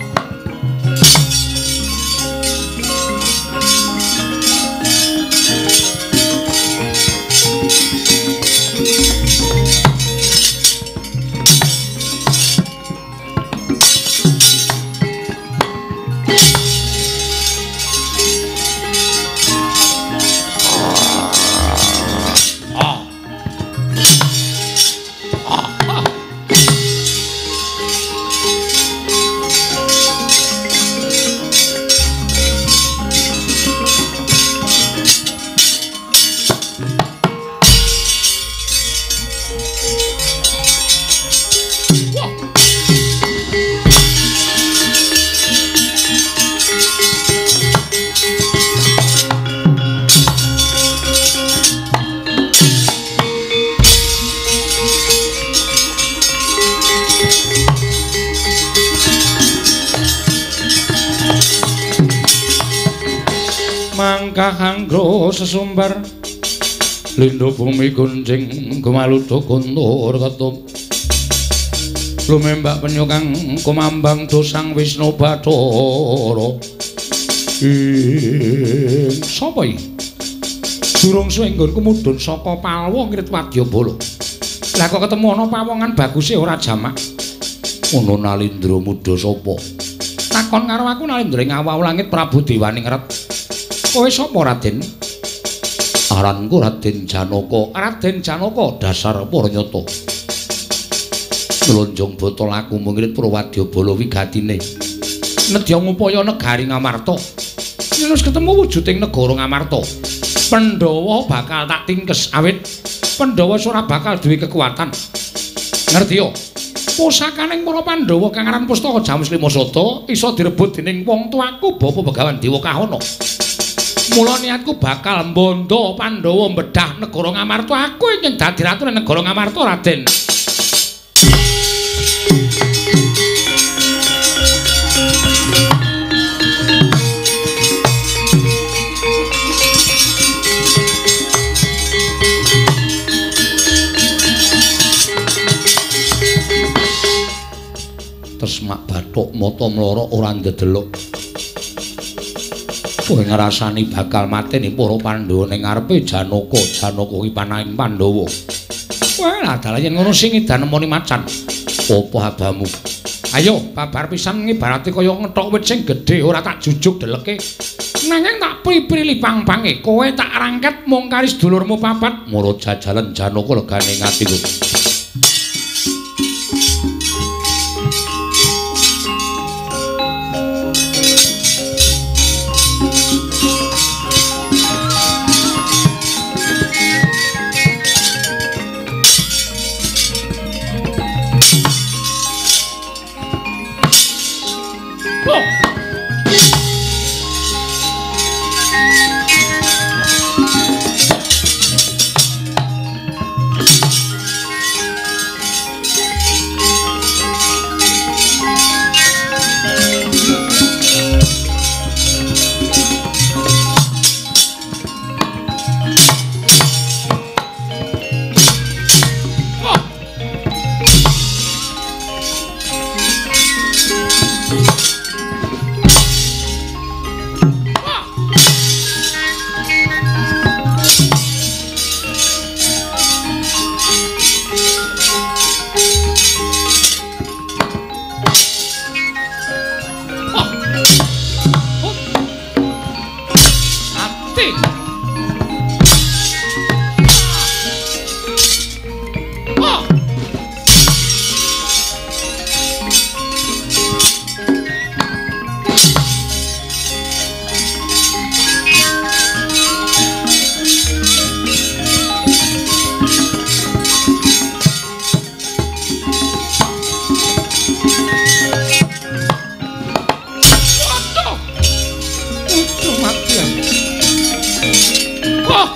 Mangkahanggo sesumbar lindo bumi gunjing gumaludo guntur ketum lumembak penyu kang kumambang dosang Wisnu Bathara. Ing sapa iki? Durung suwe nggonku mudhun saka Palwa ngrit Wadyabala. Lah kok ketemu ana pawongan baguse ora jamak. Ngono Nalindra muda sapa? Takon karo aku Nalindra ing awau langit Prabu Dewaningrat. Kowe sapa Raden? Aranku Raden Janaka. Raden Janaka dasar para nyata. Mlonjong botol aku mungrit Prawadyabala wigatine. Nedya ngupaya negari Ngamarta. Yen wis ketemu wujuding negara Ngamarta, Pandhawa bakal tak tingkes awit Pandhawa ora bakal duwe kekuatan. Ngerti yo? Pusakaning para Pandhawa kang aran Pustaka Jamus Lima Sada iso direbut dening wong tuaku Bapa Begawan Dewa Kahana. Mula niatku bakal mbondo Pandhawa mbedah negara Ngamarta. Aku ingin dadi ratu negara Ngamarta, Raden. Tesmak bathuk mata mlorok ora ndedelok. Kowe ngrasani bakal mateni para Pandhawa ning ngarepe Janaka. Janaka kuwi panahing Pandhawa. Wah, lah dalah yen ngono sing edan nemoni macan. Apa abamu? Ayo, babar pisan ngibarate kaya ngethok wit sing gedhe ora tak jujuk deleke. Nanging tak pri-pri pang-pange. Kowe tak rangket mung kari sedulurmu papat. Mara jajalan Janaka legane ing atiku. Oh.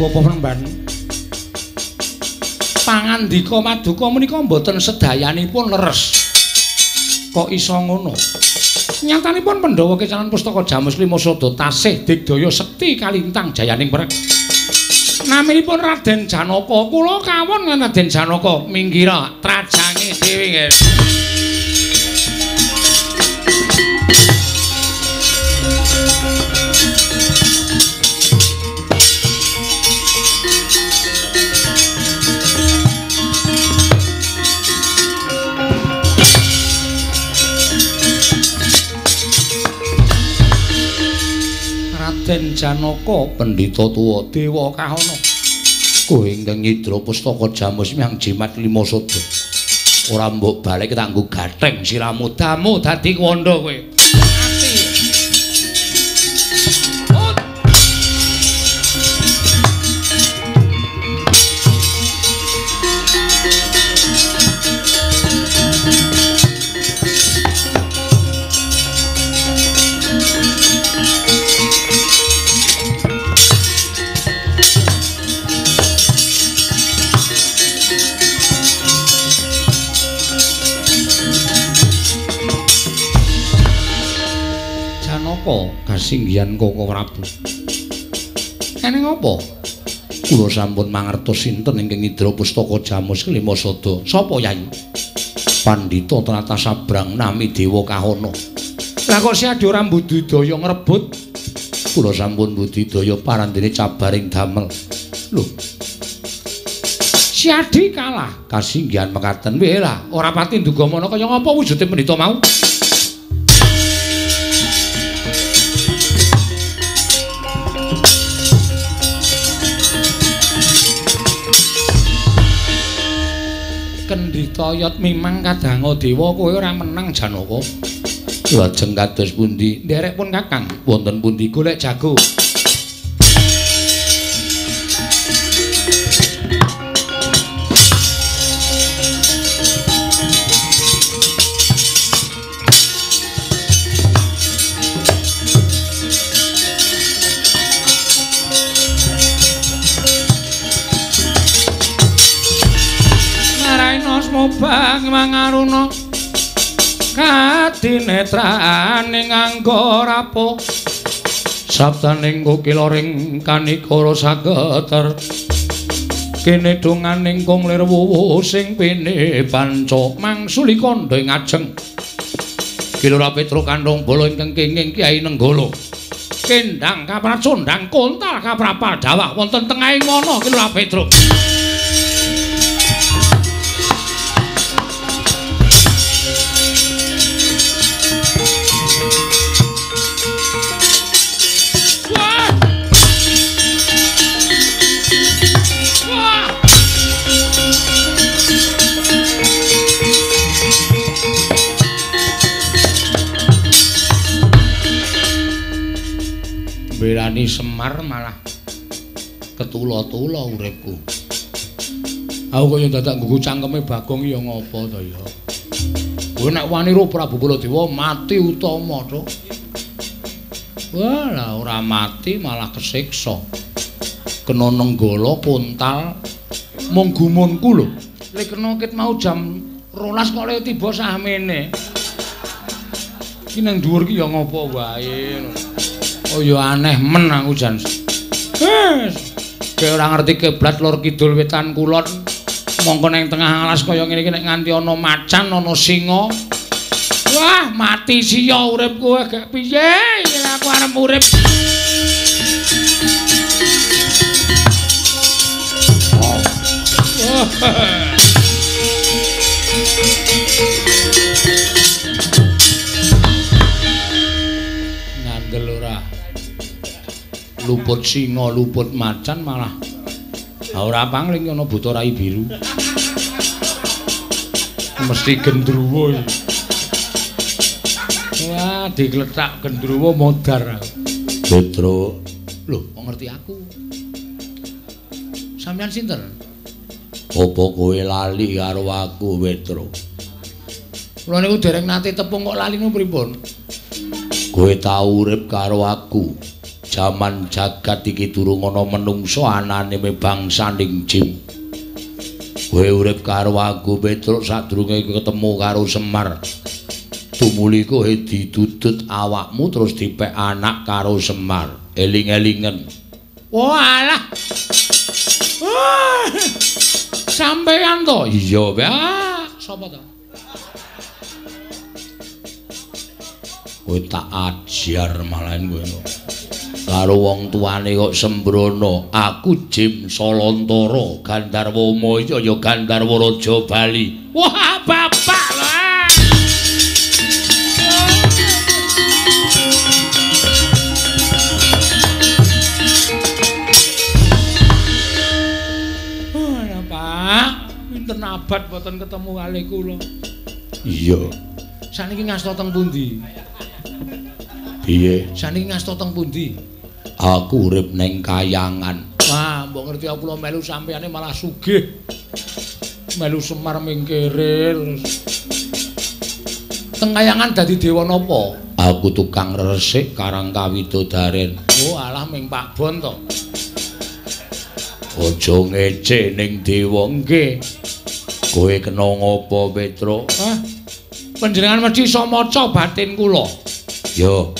Bapak Penemban, pangandika maduka menika mboten sedayanipun leres. Kok iso ngono? Nyatanipun Pandhawa kecalan pustaka Jamus Lima Sada tasih digdaya sekti kalintang jayaning perang. Naminipun Raden Janaka. Kula kawon Raden Janaka minggira trajange dhewe nggih. Raden Janaka pendhita tuwa dewa kahana, kowe ingkang nyidra pustaka Jamus miang jimat Lima Sada ora mbok balik tak nggo gatheng siramu damu dadi kuwanda kowe. Mati. Kasinggihan Koko Prabu. Eneng apa? Kula sampun mangertos sinten ingkang nyidra pustaka Jamus Lima Sada. Sapa Yai? Pandhita tlatah Sabrang nami Dewa Kahana. Lah kok siadi ora mbudidaya ngrebut? Kula sampun budidaya parandene cabaring damel. Lho. Siadi kalah kasinggihan mekaten. Weh lah, ora pati nduga mana kaya ngapa wujude pendhita mau? Kendhita yat mimang kadanga dewa kowe ora menang Janaka. Lajeng kados pundi? Nderek pun Kakang, wonten pundi golek jago. Mobang mangaruna kadinetrane nganggo rapuh sabdaning kukila ring kanikara sageter kene donganing kung lir wuwu sing pene panca mangsuli kandha ing ajeng Kilura Petruk kandhong bala ingkang kenging Kyai Nenggala kendang kapracondang kontal kaprapal dawah wonten tengahing wana Kilura Petruk. Belani Semar malah ketula-tula uripku. Aku kaya dadak nggugu cangkeme Bagong ya ngopo to ya. Kowe nek wani ro Prabu Baladewa mati utama to. Wah, lah ora mati malah kesiksa. Kena nenggala kontal mung gumunku lho. Lek kena ket mau jam 12 kok le tiba sahmene. Iki nang dhuwur ki ya ngopo wae. Oh ya aneh men aku jan. Wes, kowe ora ngerti kiblat lor kidul wetan kulon. Mongko nang tengah alas kaya ngene iki nek nganti ana macan, ana singa. Wah, mati sia uripku gak piye iki aku arep urip. Oh. Ngandel ora. Luput singa, luput macan malah ora pangling ana buta rai biru. Mesti gendruwo iki. Wah, digletak gendruwo modar. Petro, lho, kok ngerti aku? Sampeyan sinten? Apa kowe lali karo aku, Petro? Kula niku dereng nate tepung kok lali niku pripun? Kowe tau urip karo aku. Jaman jagat iki durung ana menungsa anane bangsaning jin. Kowe urip karo aku, Petruk, sadurunge ketemu karo Semar. Tumuli kowe didudut awakmu terus dipek anak karo Semar. Eling-elingen. Walah. Sampeyan to? Iya, Pak. Sapa to? Kowe tak ajar malahan kowe. Karo wong tuane kok sembrono. Aku Jim Solontara, Gandharwa Maya ya Gandharwa Raja Bali. Wah, bapak lho. Oh, ya, Pak. Pinten abad boten ketemu kalih kula. Iya. Saniki ngasta teng pundi? Piye? Saniki ngasta teng pundi? Aku urip ning kayangan. Wah, mbok ngerti aku kula melu sampeyane malah sugih. Melu Semar mingkire terus. Teng kayangan dadi dewa napa? Aku tukang resik karang kawidodaren. Oh, alah ming Pak Bon to. Aja ngece ning dewa nggih. Kowe kena ngopo, Petro? Hah? Panjenengan mesti iso maca batin kula. Yo.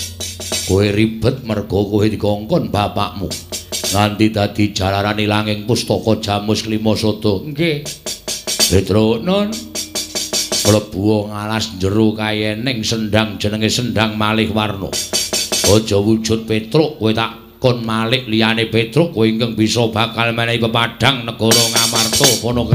Kowe ribet mergo kowe dikongkon bapakmu nganti dadi jalaran ilanging pustaka Jamus Klima Sada. Nggih. Petro nun mlebu ngalas jero kayening sendang jenenge Sendang Malih Warna. Aja wujud Petruk, kowe tak kon malik liyane Petruk, kowe ingkang bisa bakal menehi pepadhang negara Ngamarta kono.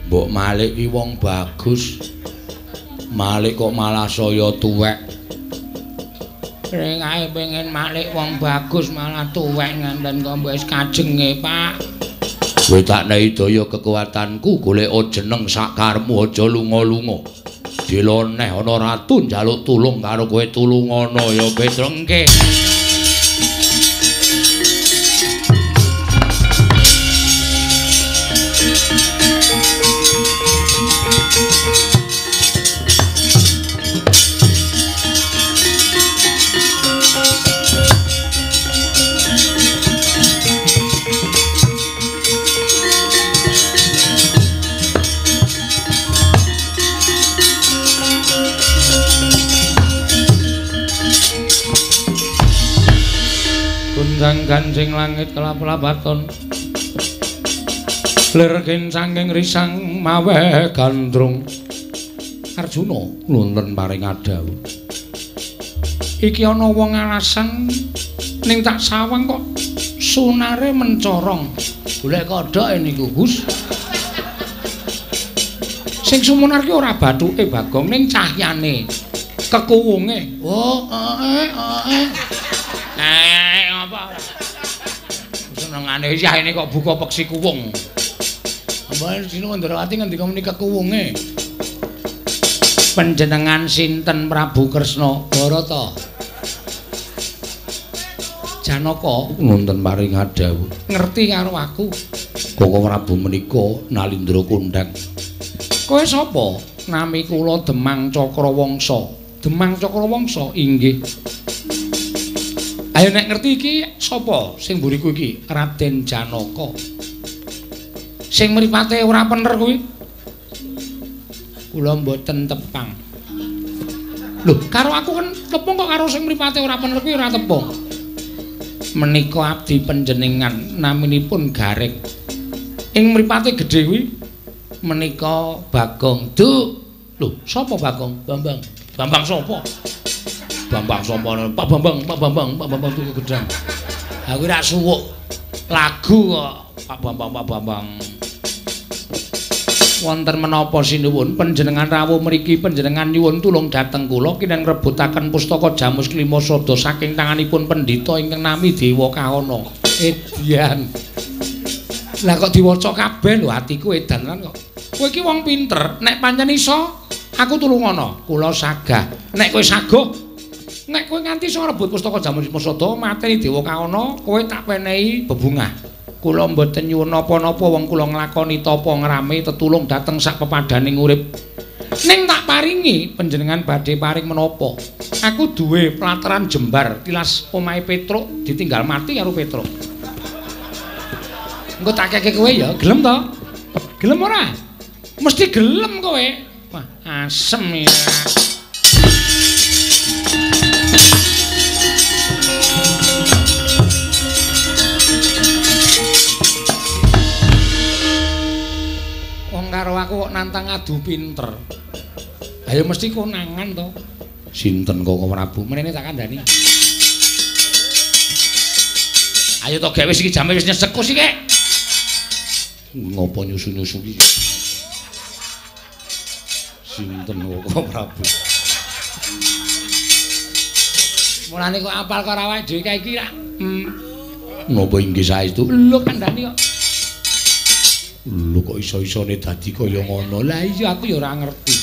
Mbok Malik ki wong bagus. Malik kok malah saya tuwek. Ring ae pengen Malik wong bagus malah tuwek nganten kok mbok wis kajenge, Pak. Kowe tak nehi daya kekuatanku golek jeneng sakarmu aja lunga-lunga. Diloneh ana ratu njaluk tulung karo kowe tulungana ya Petro. Nggih. Gunjang ganjing langit kelap-lapaton lir kincanging risang maweh gandrung. Arjuna nuntun paring adhawuh. Iki ana wong alasan ning tak sawang kok sunare mencorong. Golek kodhoke niku, Gus. Sing sumunar ki ora bathuke Bagong ning cahyane, kekuwunge. Oh, apa? Senengane yahene kok buka peksi kuwung. Mbah Dina Ndrawati ngendika muni kekuwunge. Panjenengan sinten Prabu Kresna Barata? Janaka nuntun paring adhawuh. Ngerti karo aku. Koko Prabu menika Nalindra kondhang. Kowe sapa? Nami kula Demang Cakrawangsa. Demang Cakrawangsa inggih. Ayo nek ngerti iki sapa sing mburiku iki? Raden Janaka. Sing mripate ora pener kuwi. Kula mboten tepang. Lho, karo aku kan tepung kok karo sing mripate ora pener kuwi ora tepung. Menika abdi panjenengan naminipun Gareng. Ing mripate gedhe kuwi menika Bagong. Duk, Lho, sapa Bagong? Bambang. Bambang sapa? Bambang sapa? Pak Bambang, Pak Bambang, Pak Bambang tuku gedang. Aku ora suwuk lagu kok Pak Bambang, Pak Bambang. Wonten menapa sinuwun panjenengan rawuh mriki panjenengan nyuwun tulung dhateng kula kinten ngrebutaken pustaka Jamus Klima Sada saking tanganipun pendhita ingkang nami Dewa Kahana. Edian. Lah kok diwaca kabeh lho atiku edan lan kok. Kowe iki wong pinter, nek pancen iso aku tulungono. Kula sagah. Nek kowe saguh, nek kowe nganti iso ngrebut pustaka Jamus Klima Sada mateni Dewa Kahana, kowe tak penehi bebungah. Kula mboten nyuwun napa-napa wong kula nglakoni tapa ngrame tetulung dhateng sak pepadaning urip. Ning tak paringi panjenengan badhe paring menapa? Aku duwe plataran jembar tilas omahe Petruk ditinggal mati karo Petruk. Engko tak keke kowe ya, gelem to? Gelem ora? Mesti gelem kowe. Wah, asem ya. Karo aku kok nantang adu pinter. Ayo mesti konangan to. Sinten kok Prabu? Menene tak kandhani. Ayo to gek wis iki jame wis nyesekus iki. Ngopo nyusu-nyusu iki? Sinten kok Prabu? Mulane kok apal karo awake dhewe kae iki rak. Napa inggih saestu? Lho kandhani kok. Lho kok iso-isone dadi kaya ngono. Lah iya aku ya ora ngerti.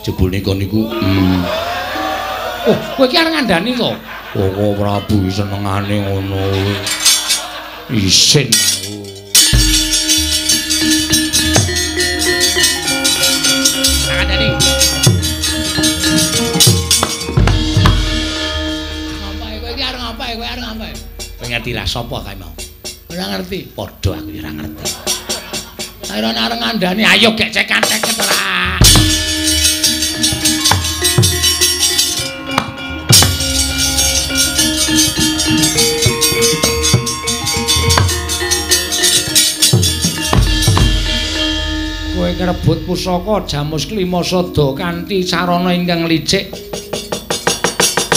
Jebule kon niku. Oh, kowe iki arep ngandani to? Oh, Prabu senengane ngono. Isin aku. Ngandani. Ngapae kowe iki arep ngapae? Kowe arep ngapae? Kowe ngerti ra sapa kae mau? Ora ngerti. Padha aku ya ora ngerti. Ayo arep ngandani, ayo gek cekan-ceket ora. Kowe ngrebut pusaka Jamus Klima Sada kanthi sarana ingkang licik.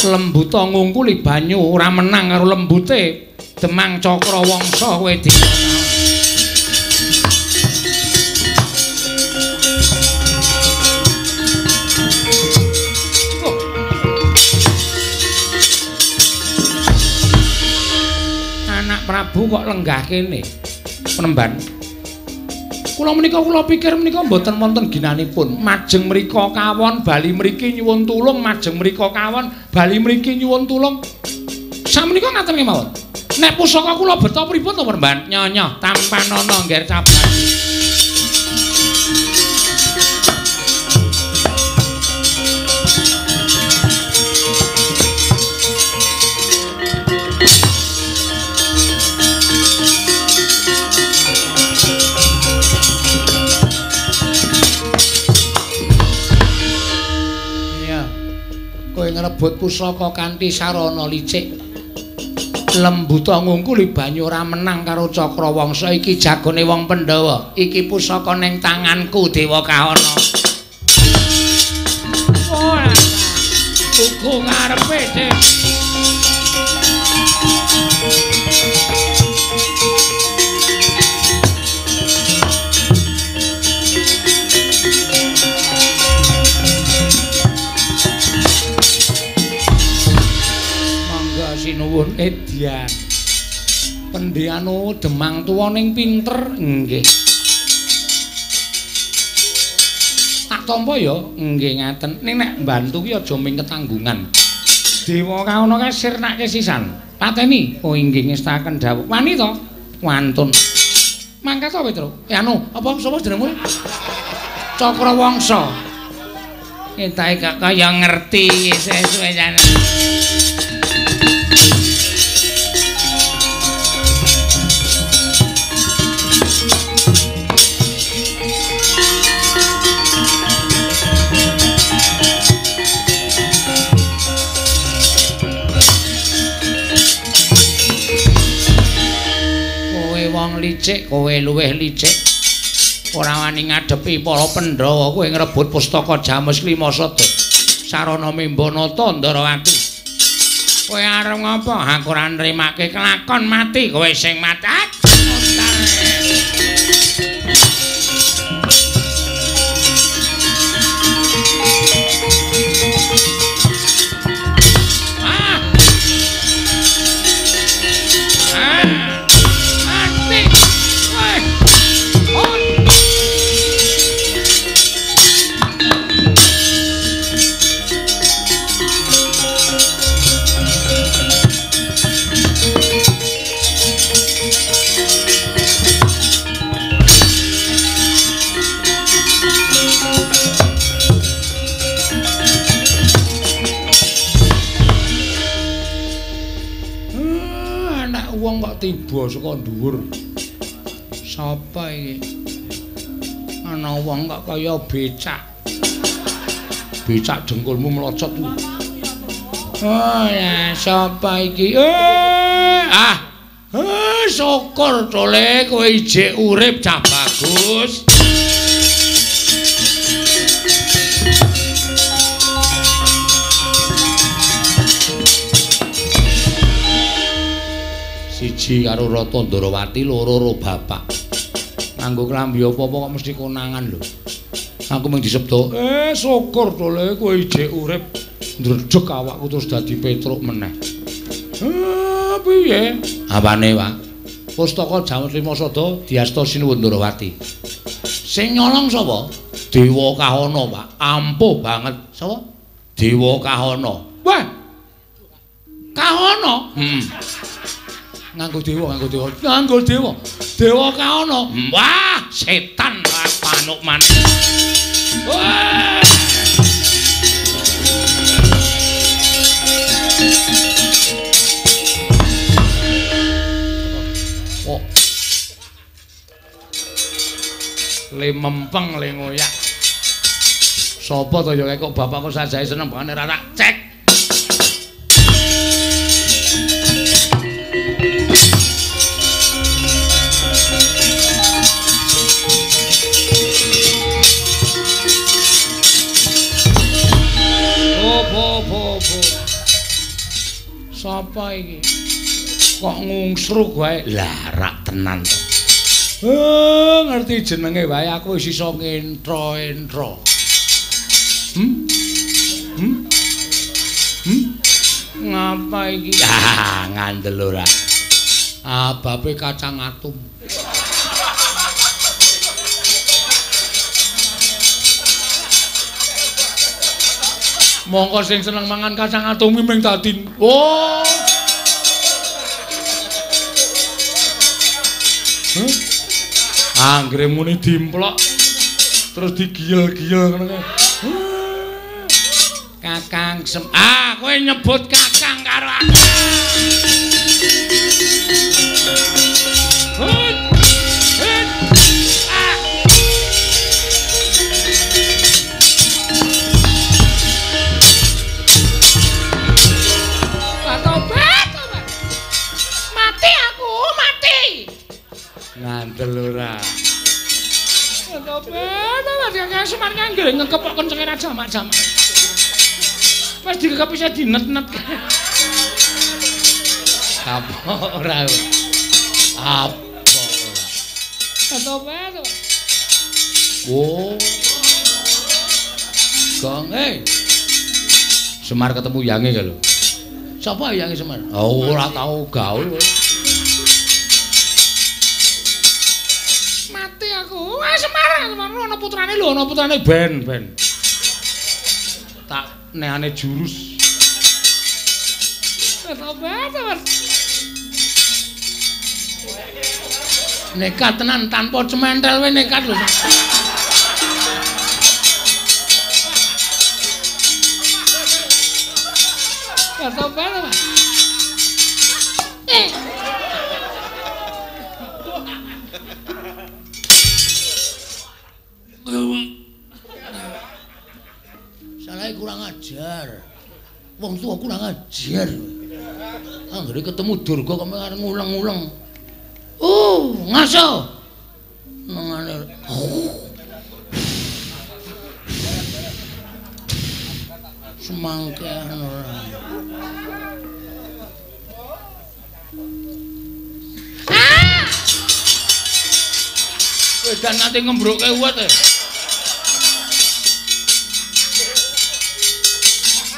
Lembuta ngungkuli banyu ora menang karo lembute Demang Cakrawangsa kowe di. Prabu kok lenggah kene penemban. Kula menika kula pikir menika mboten wonten ginanipun. Majeng mriko kawon bali mriki nyuwun tulung, majeng mriko kawon bali mriki nyuwun tulung. Sakmenika ngaten kemawon. Nek pusaka kula beto pripun to penemban? Nyonya tampanana ngger caban. Ngrebut pusaka kanthi sarana licik. Lembuta ngungkuli banyu ora menang karo Cakrawangsa iki jagone wong Pandhawa. Iki pusaka ning tanganku Dewa Kahana. Ora. Buku ngarepe Dik. Sinuwun edian. Pendheanu Demang tuwa ning pinter nggih. Tak tampa ya nggih ngaten. Ning nek mbantu ki aja ming ketanggungan. Dewa Kahana kae sirnake sisan. Pateni. Oh inggih ngestaken dawuh. Wani to? Wantun. Mangkat to, Petro? Anu, apa sapa jenengmu? Cakrawangsa. Entahe kok kaya ngerti suwe-suwe jane. Licik, kowe luwih licik. Ora wani ngadepi para Pandhawa, kowe ngrebut pustaka Jamus Klima Sada. Sarana Mimbanata Ndarawati. Kowe arep ngapa? Aku ora nrimake kelakon mati, kowe sing mati. Tiba saka dhuwur. Sapa iki? Ana wong kok kaya becak. Becak dengkulmu mlocot kuwi. Oh ya, sapa iki? Syukur tole kowe ijik urip cah bagus. Siji karo Rata Ndarawati, loro ro bapak. Nganggo klambi apa-apa kok mesti konangan lho. Aku mung disebut, syukur tole kowe ijik urip. Ndredeg awakku terus dadi Petruk meneh. Piye? Apane, Pak? Pustaka Jamus Lima Sada diasta Sinuwun Ndarawati. Sing nyolong sapa? Dewa Kahana, Pak. Ampuh banget. Sapa? Dewa Kahana. Wah. Kahana? Nganggo dewa, nganggo dewa, nganggo dewa. Dewa Kahana. Wah, setan panuk maneh. Wah. Oh. Le mempeng le ngoyak. Sapa to ya kok bapakku sajae seneng banget ora tak cek. Sapa iki? Kok ngungsruk wae? Lah rak tenan to. Ngerti jenenge wae aku wis iso ngentro-entro. Ngapa iki? Ah, ngandel ora. Ababe kacang atom. Mongko sing seneng mangan kacang atom ki mung dadi. Oh. Huh? Anggere muni dimplok terus digiyel-giyel ngono kae. Kakang Sem. Ah, kowe nyebut kakang karo aku. Hut. Hut. Ah. Tobat, tobat. Mati aku, mati. Ngandel ora. Tobat, tobat kakang Semar nganggere ngekepok kencenge ra jamak-jamak. Wis dikekep isih dinet-net. Apa ora? Apa ora? Tobat, tobat. Oh. Gong, Semar ketemu yange kae lho. Sapa yange Semar? Oh, ora tau gaul. Mati aku. Wah, Semar, Semar ana putrane lho, ana putrane ben, ben. Tak neane jurus. Tobat, tobat. Nekat tenan tanpa cementel we nekat lho. Tobat, tobat. Salahe kurang ajar. Wong tua kurang ajar. Anggere ketemu Durga kok arep nguleng-uleng. Ngaso. Nengane. Semangkean ora. Ah! Wedan nganti ngembrukke uwet e.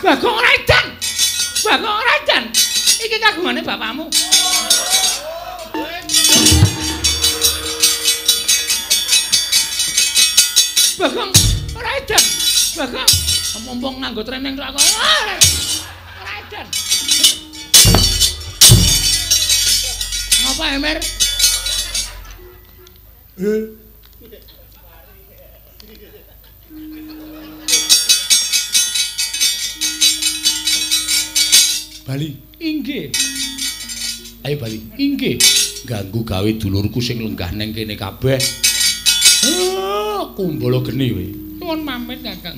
Bagong ora edan. Bagong ora edan. Iki kagungane bapakmu. Bagong ora edan. Bagong mumpung nganggo treneng tok aku. Ora edan. Ngapa Emer? Bali. Inggih. Ayo bali. Inggih. Ganggu gawe dulurku sing lenggah neng kene kabeh. Kumbala geni kowe. Nyuwun pamit, Kakang.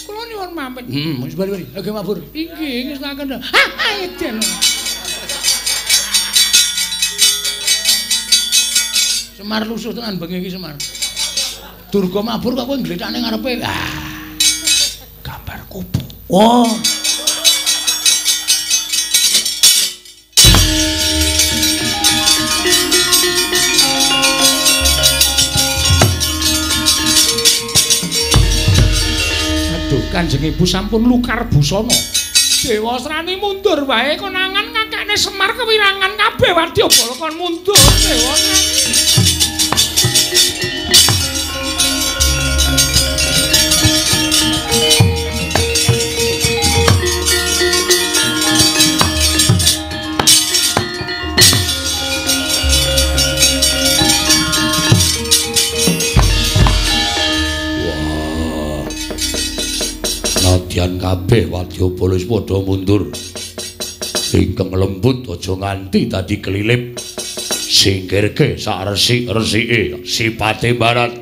Kula nyuwun pamit. Wis bali-bali. Oke, mabur. Inggih, ngestaken. Ah, edan. Semar lusuh tenan bengi iki Semar. Durga mabur kok kowe nglethakne ngarepe. Ah. Gambar kupu. Wah. Aduh, Kanjeng Ibu sampun lukar busana. Dewasrani mundur wae konangan kakakne Semar kewirangan kabeh wadyabala kon mundur Dewasrani. Nadyan kabeh wadyabala wis padha mundur. Ingkang lembut aja nganti dadi kelilip. Singkirke sak resik-resike sipate barat.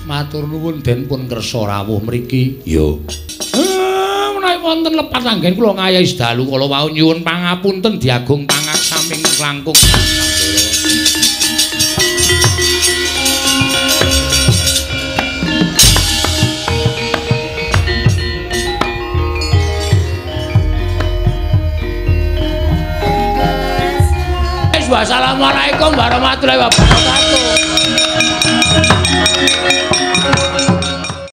Matur nuwun den pun kersa rawuh mriki. Ya. Menawi wonten lepat anggen kula ngayahi sedalu kala wau nyuwun pangapunten diagung pangaksaming langkung. Wassalamualaikum warahmatullahi wabarakatuh.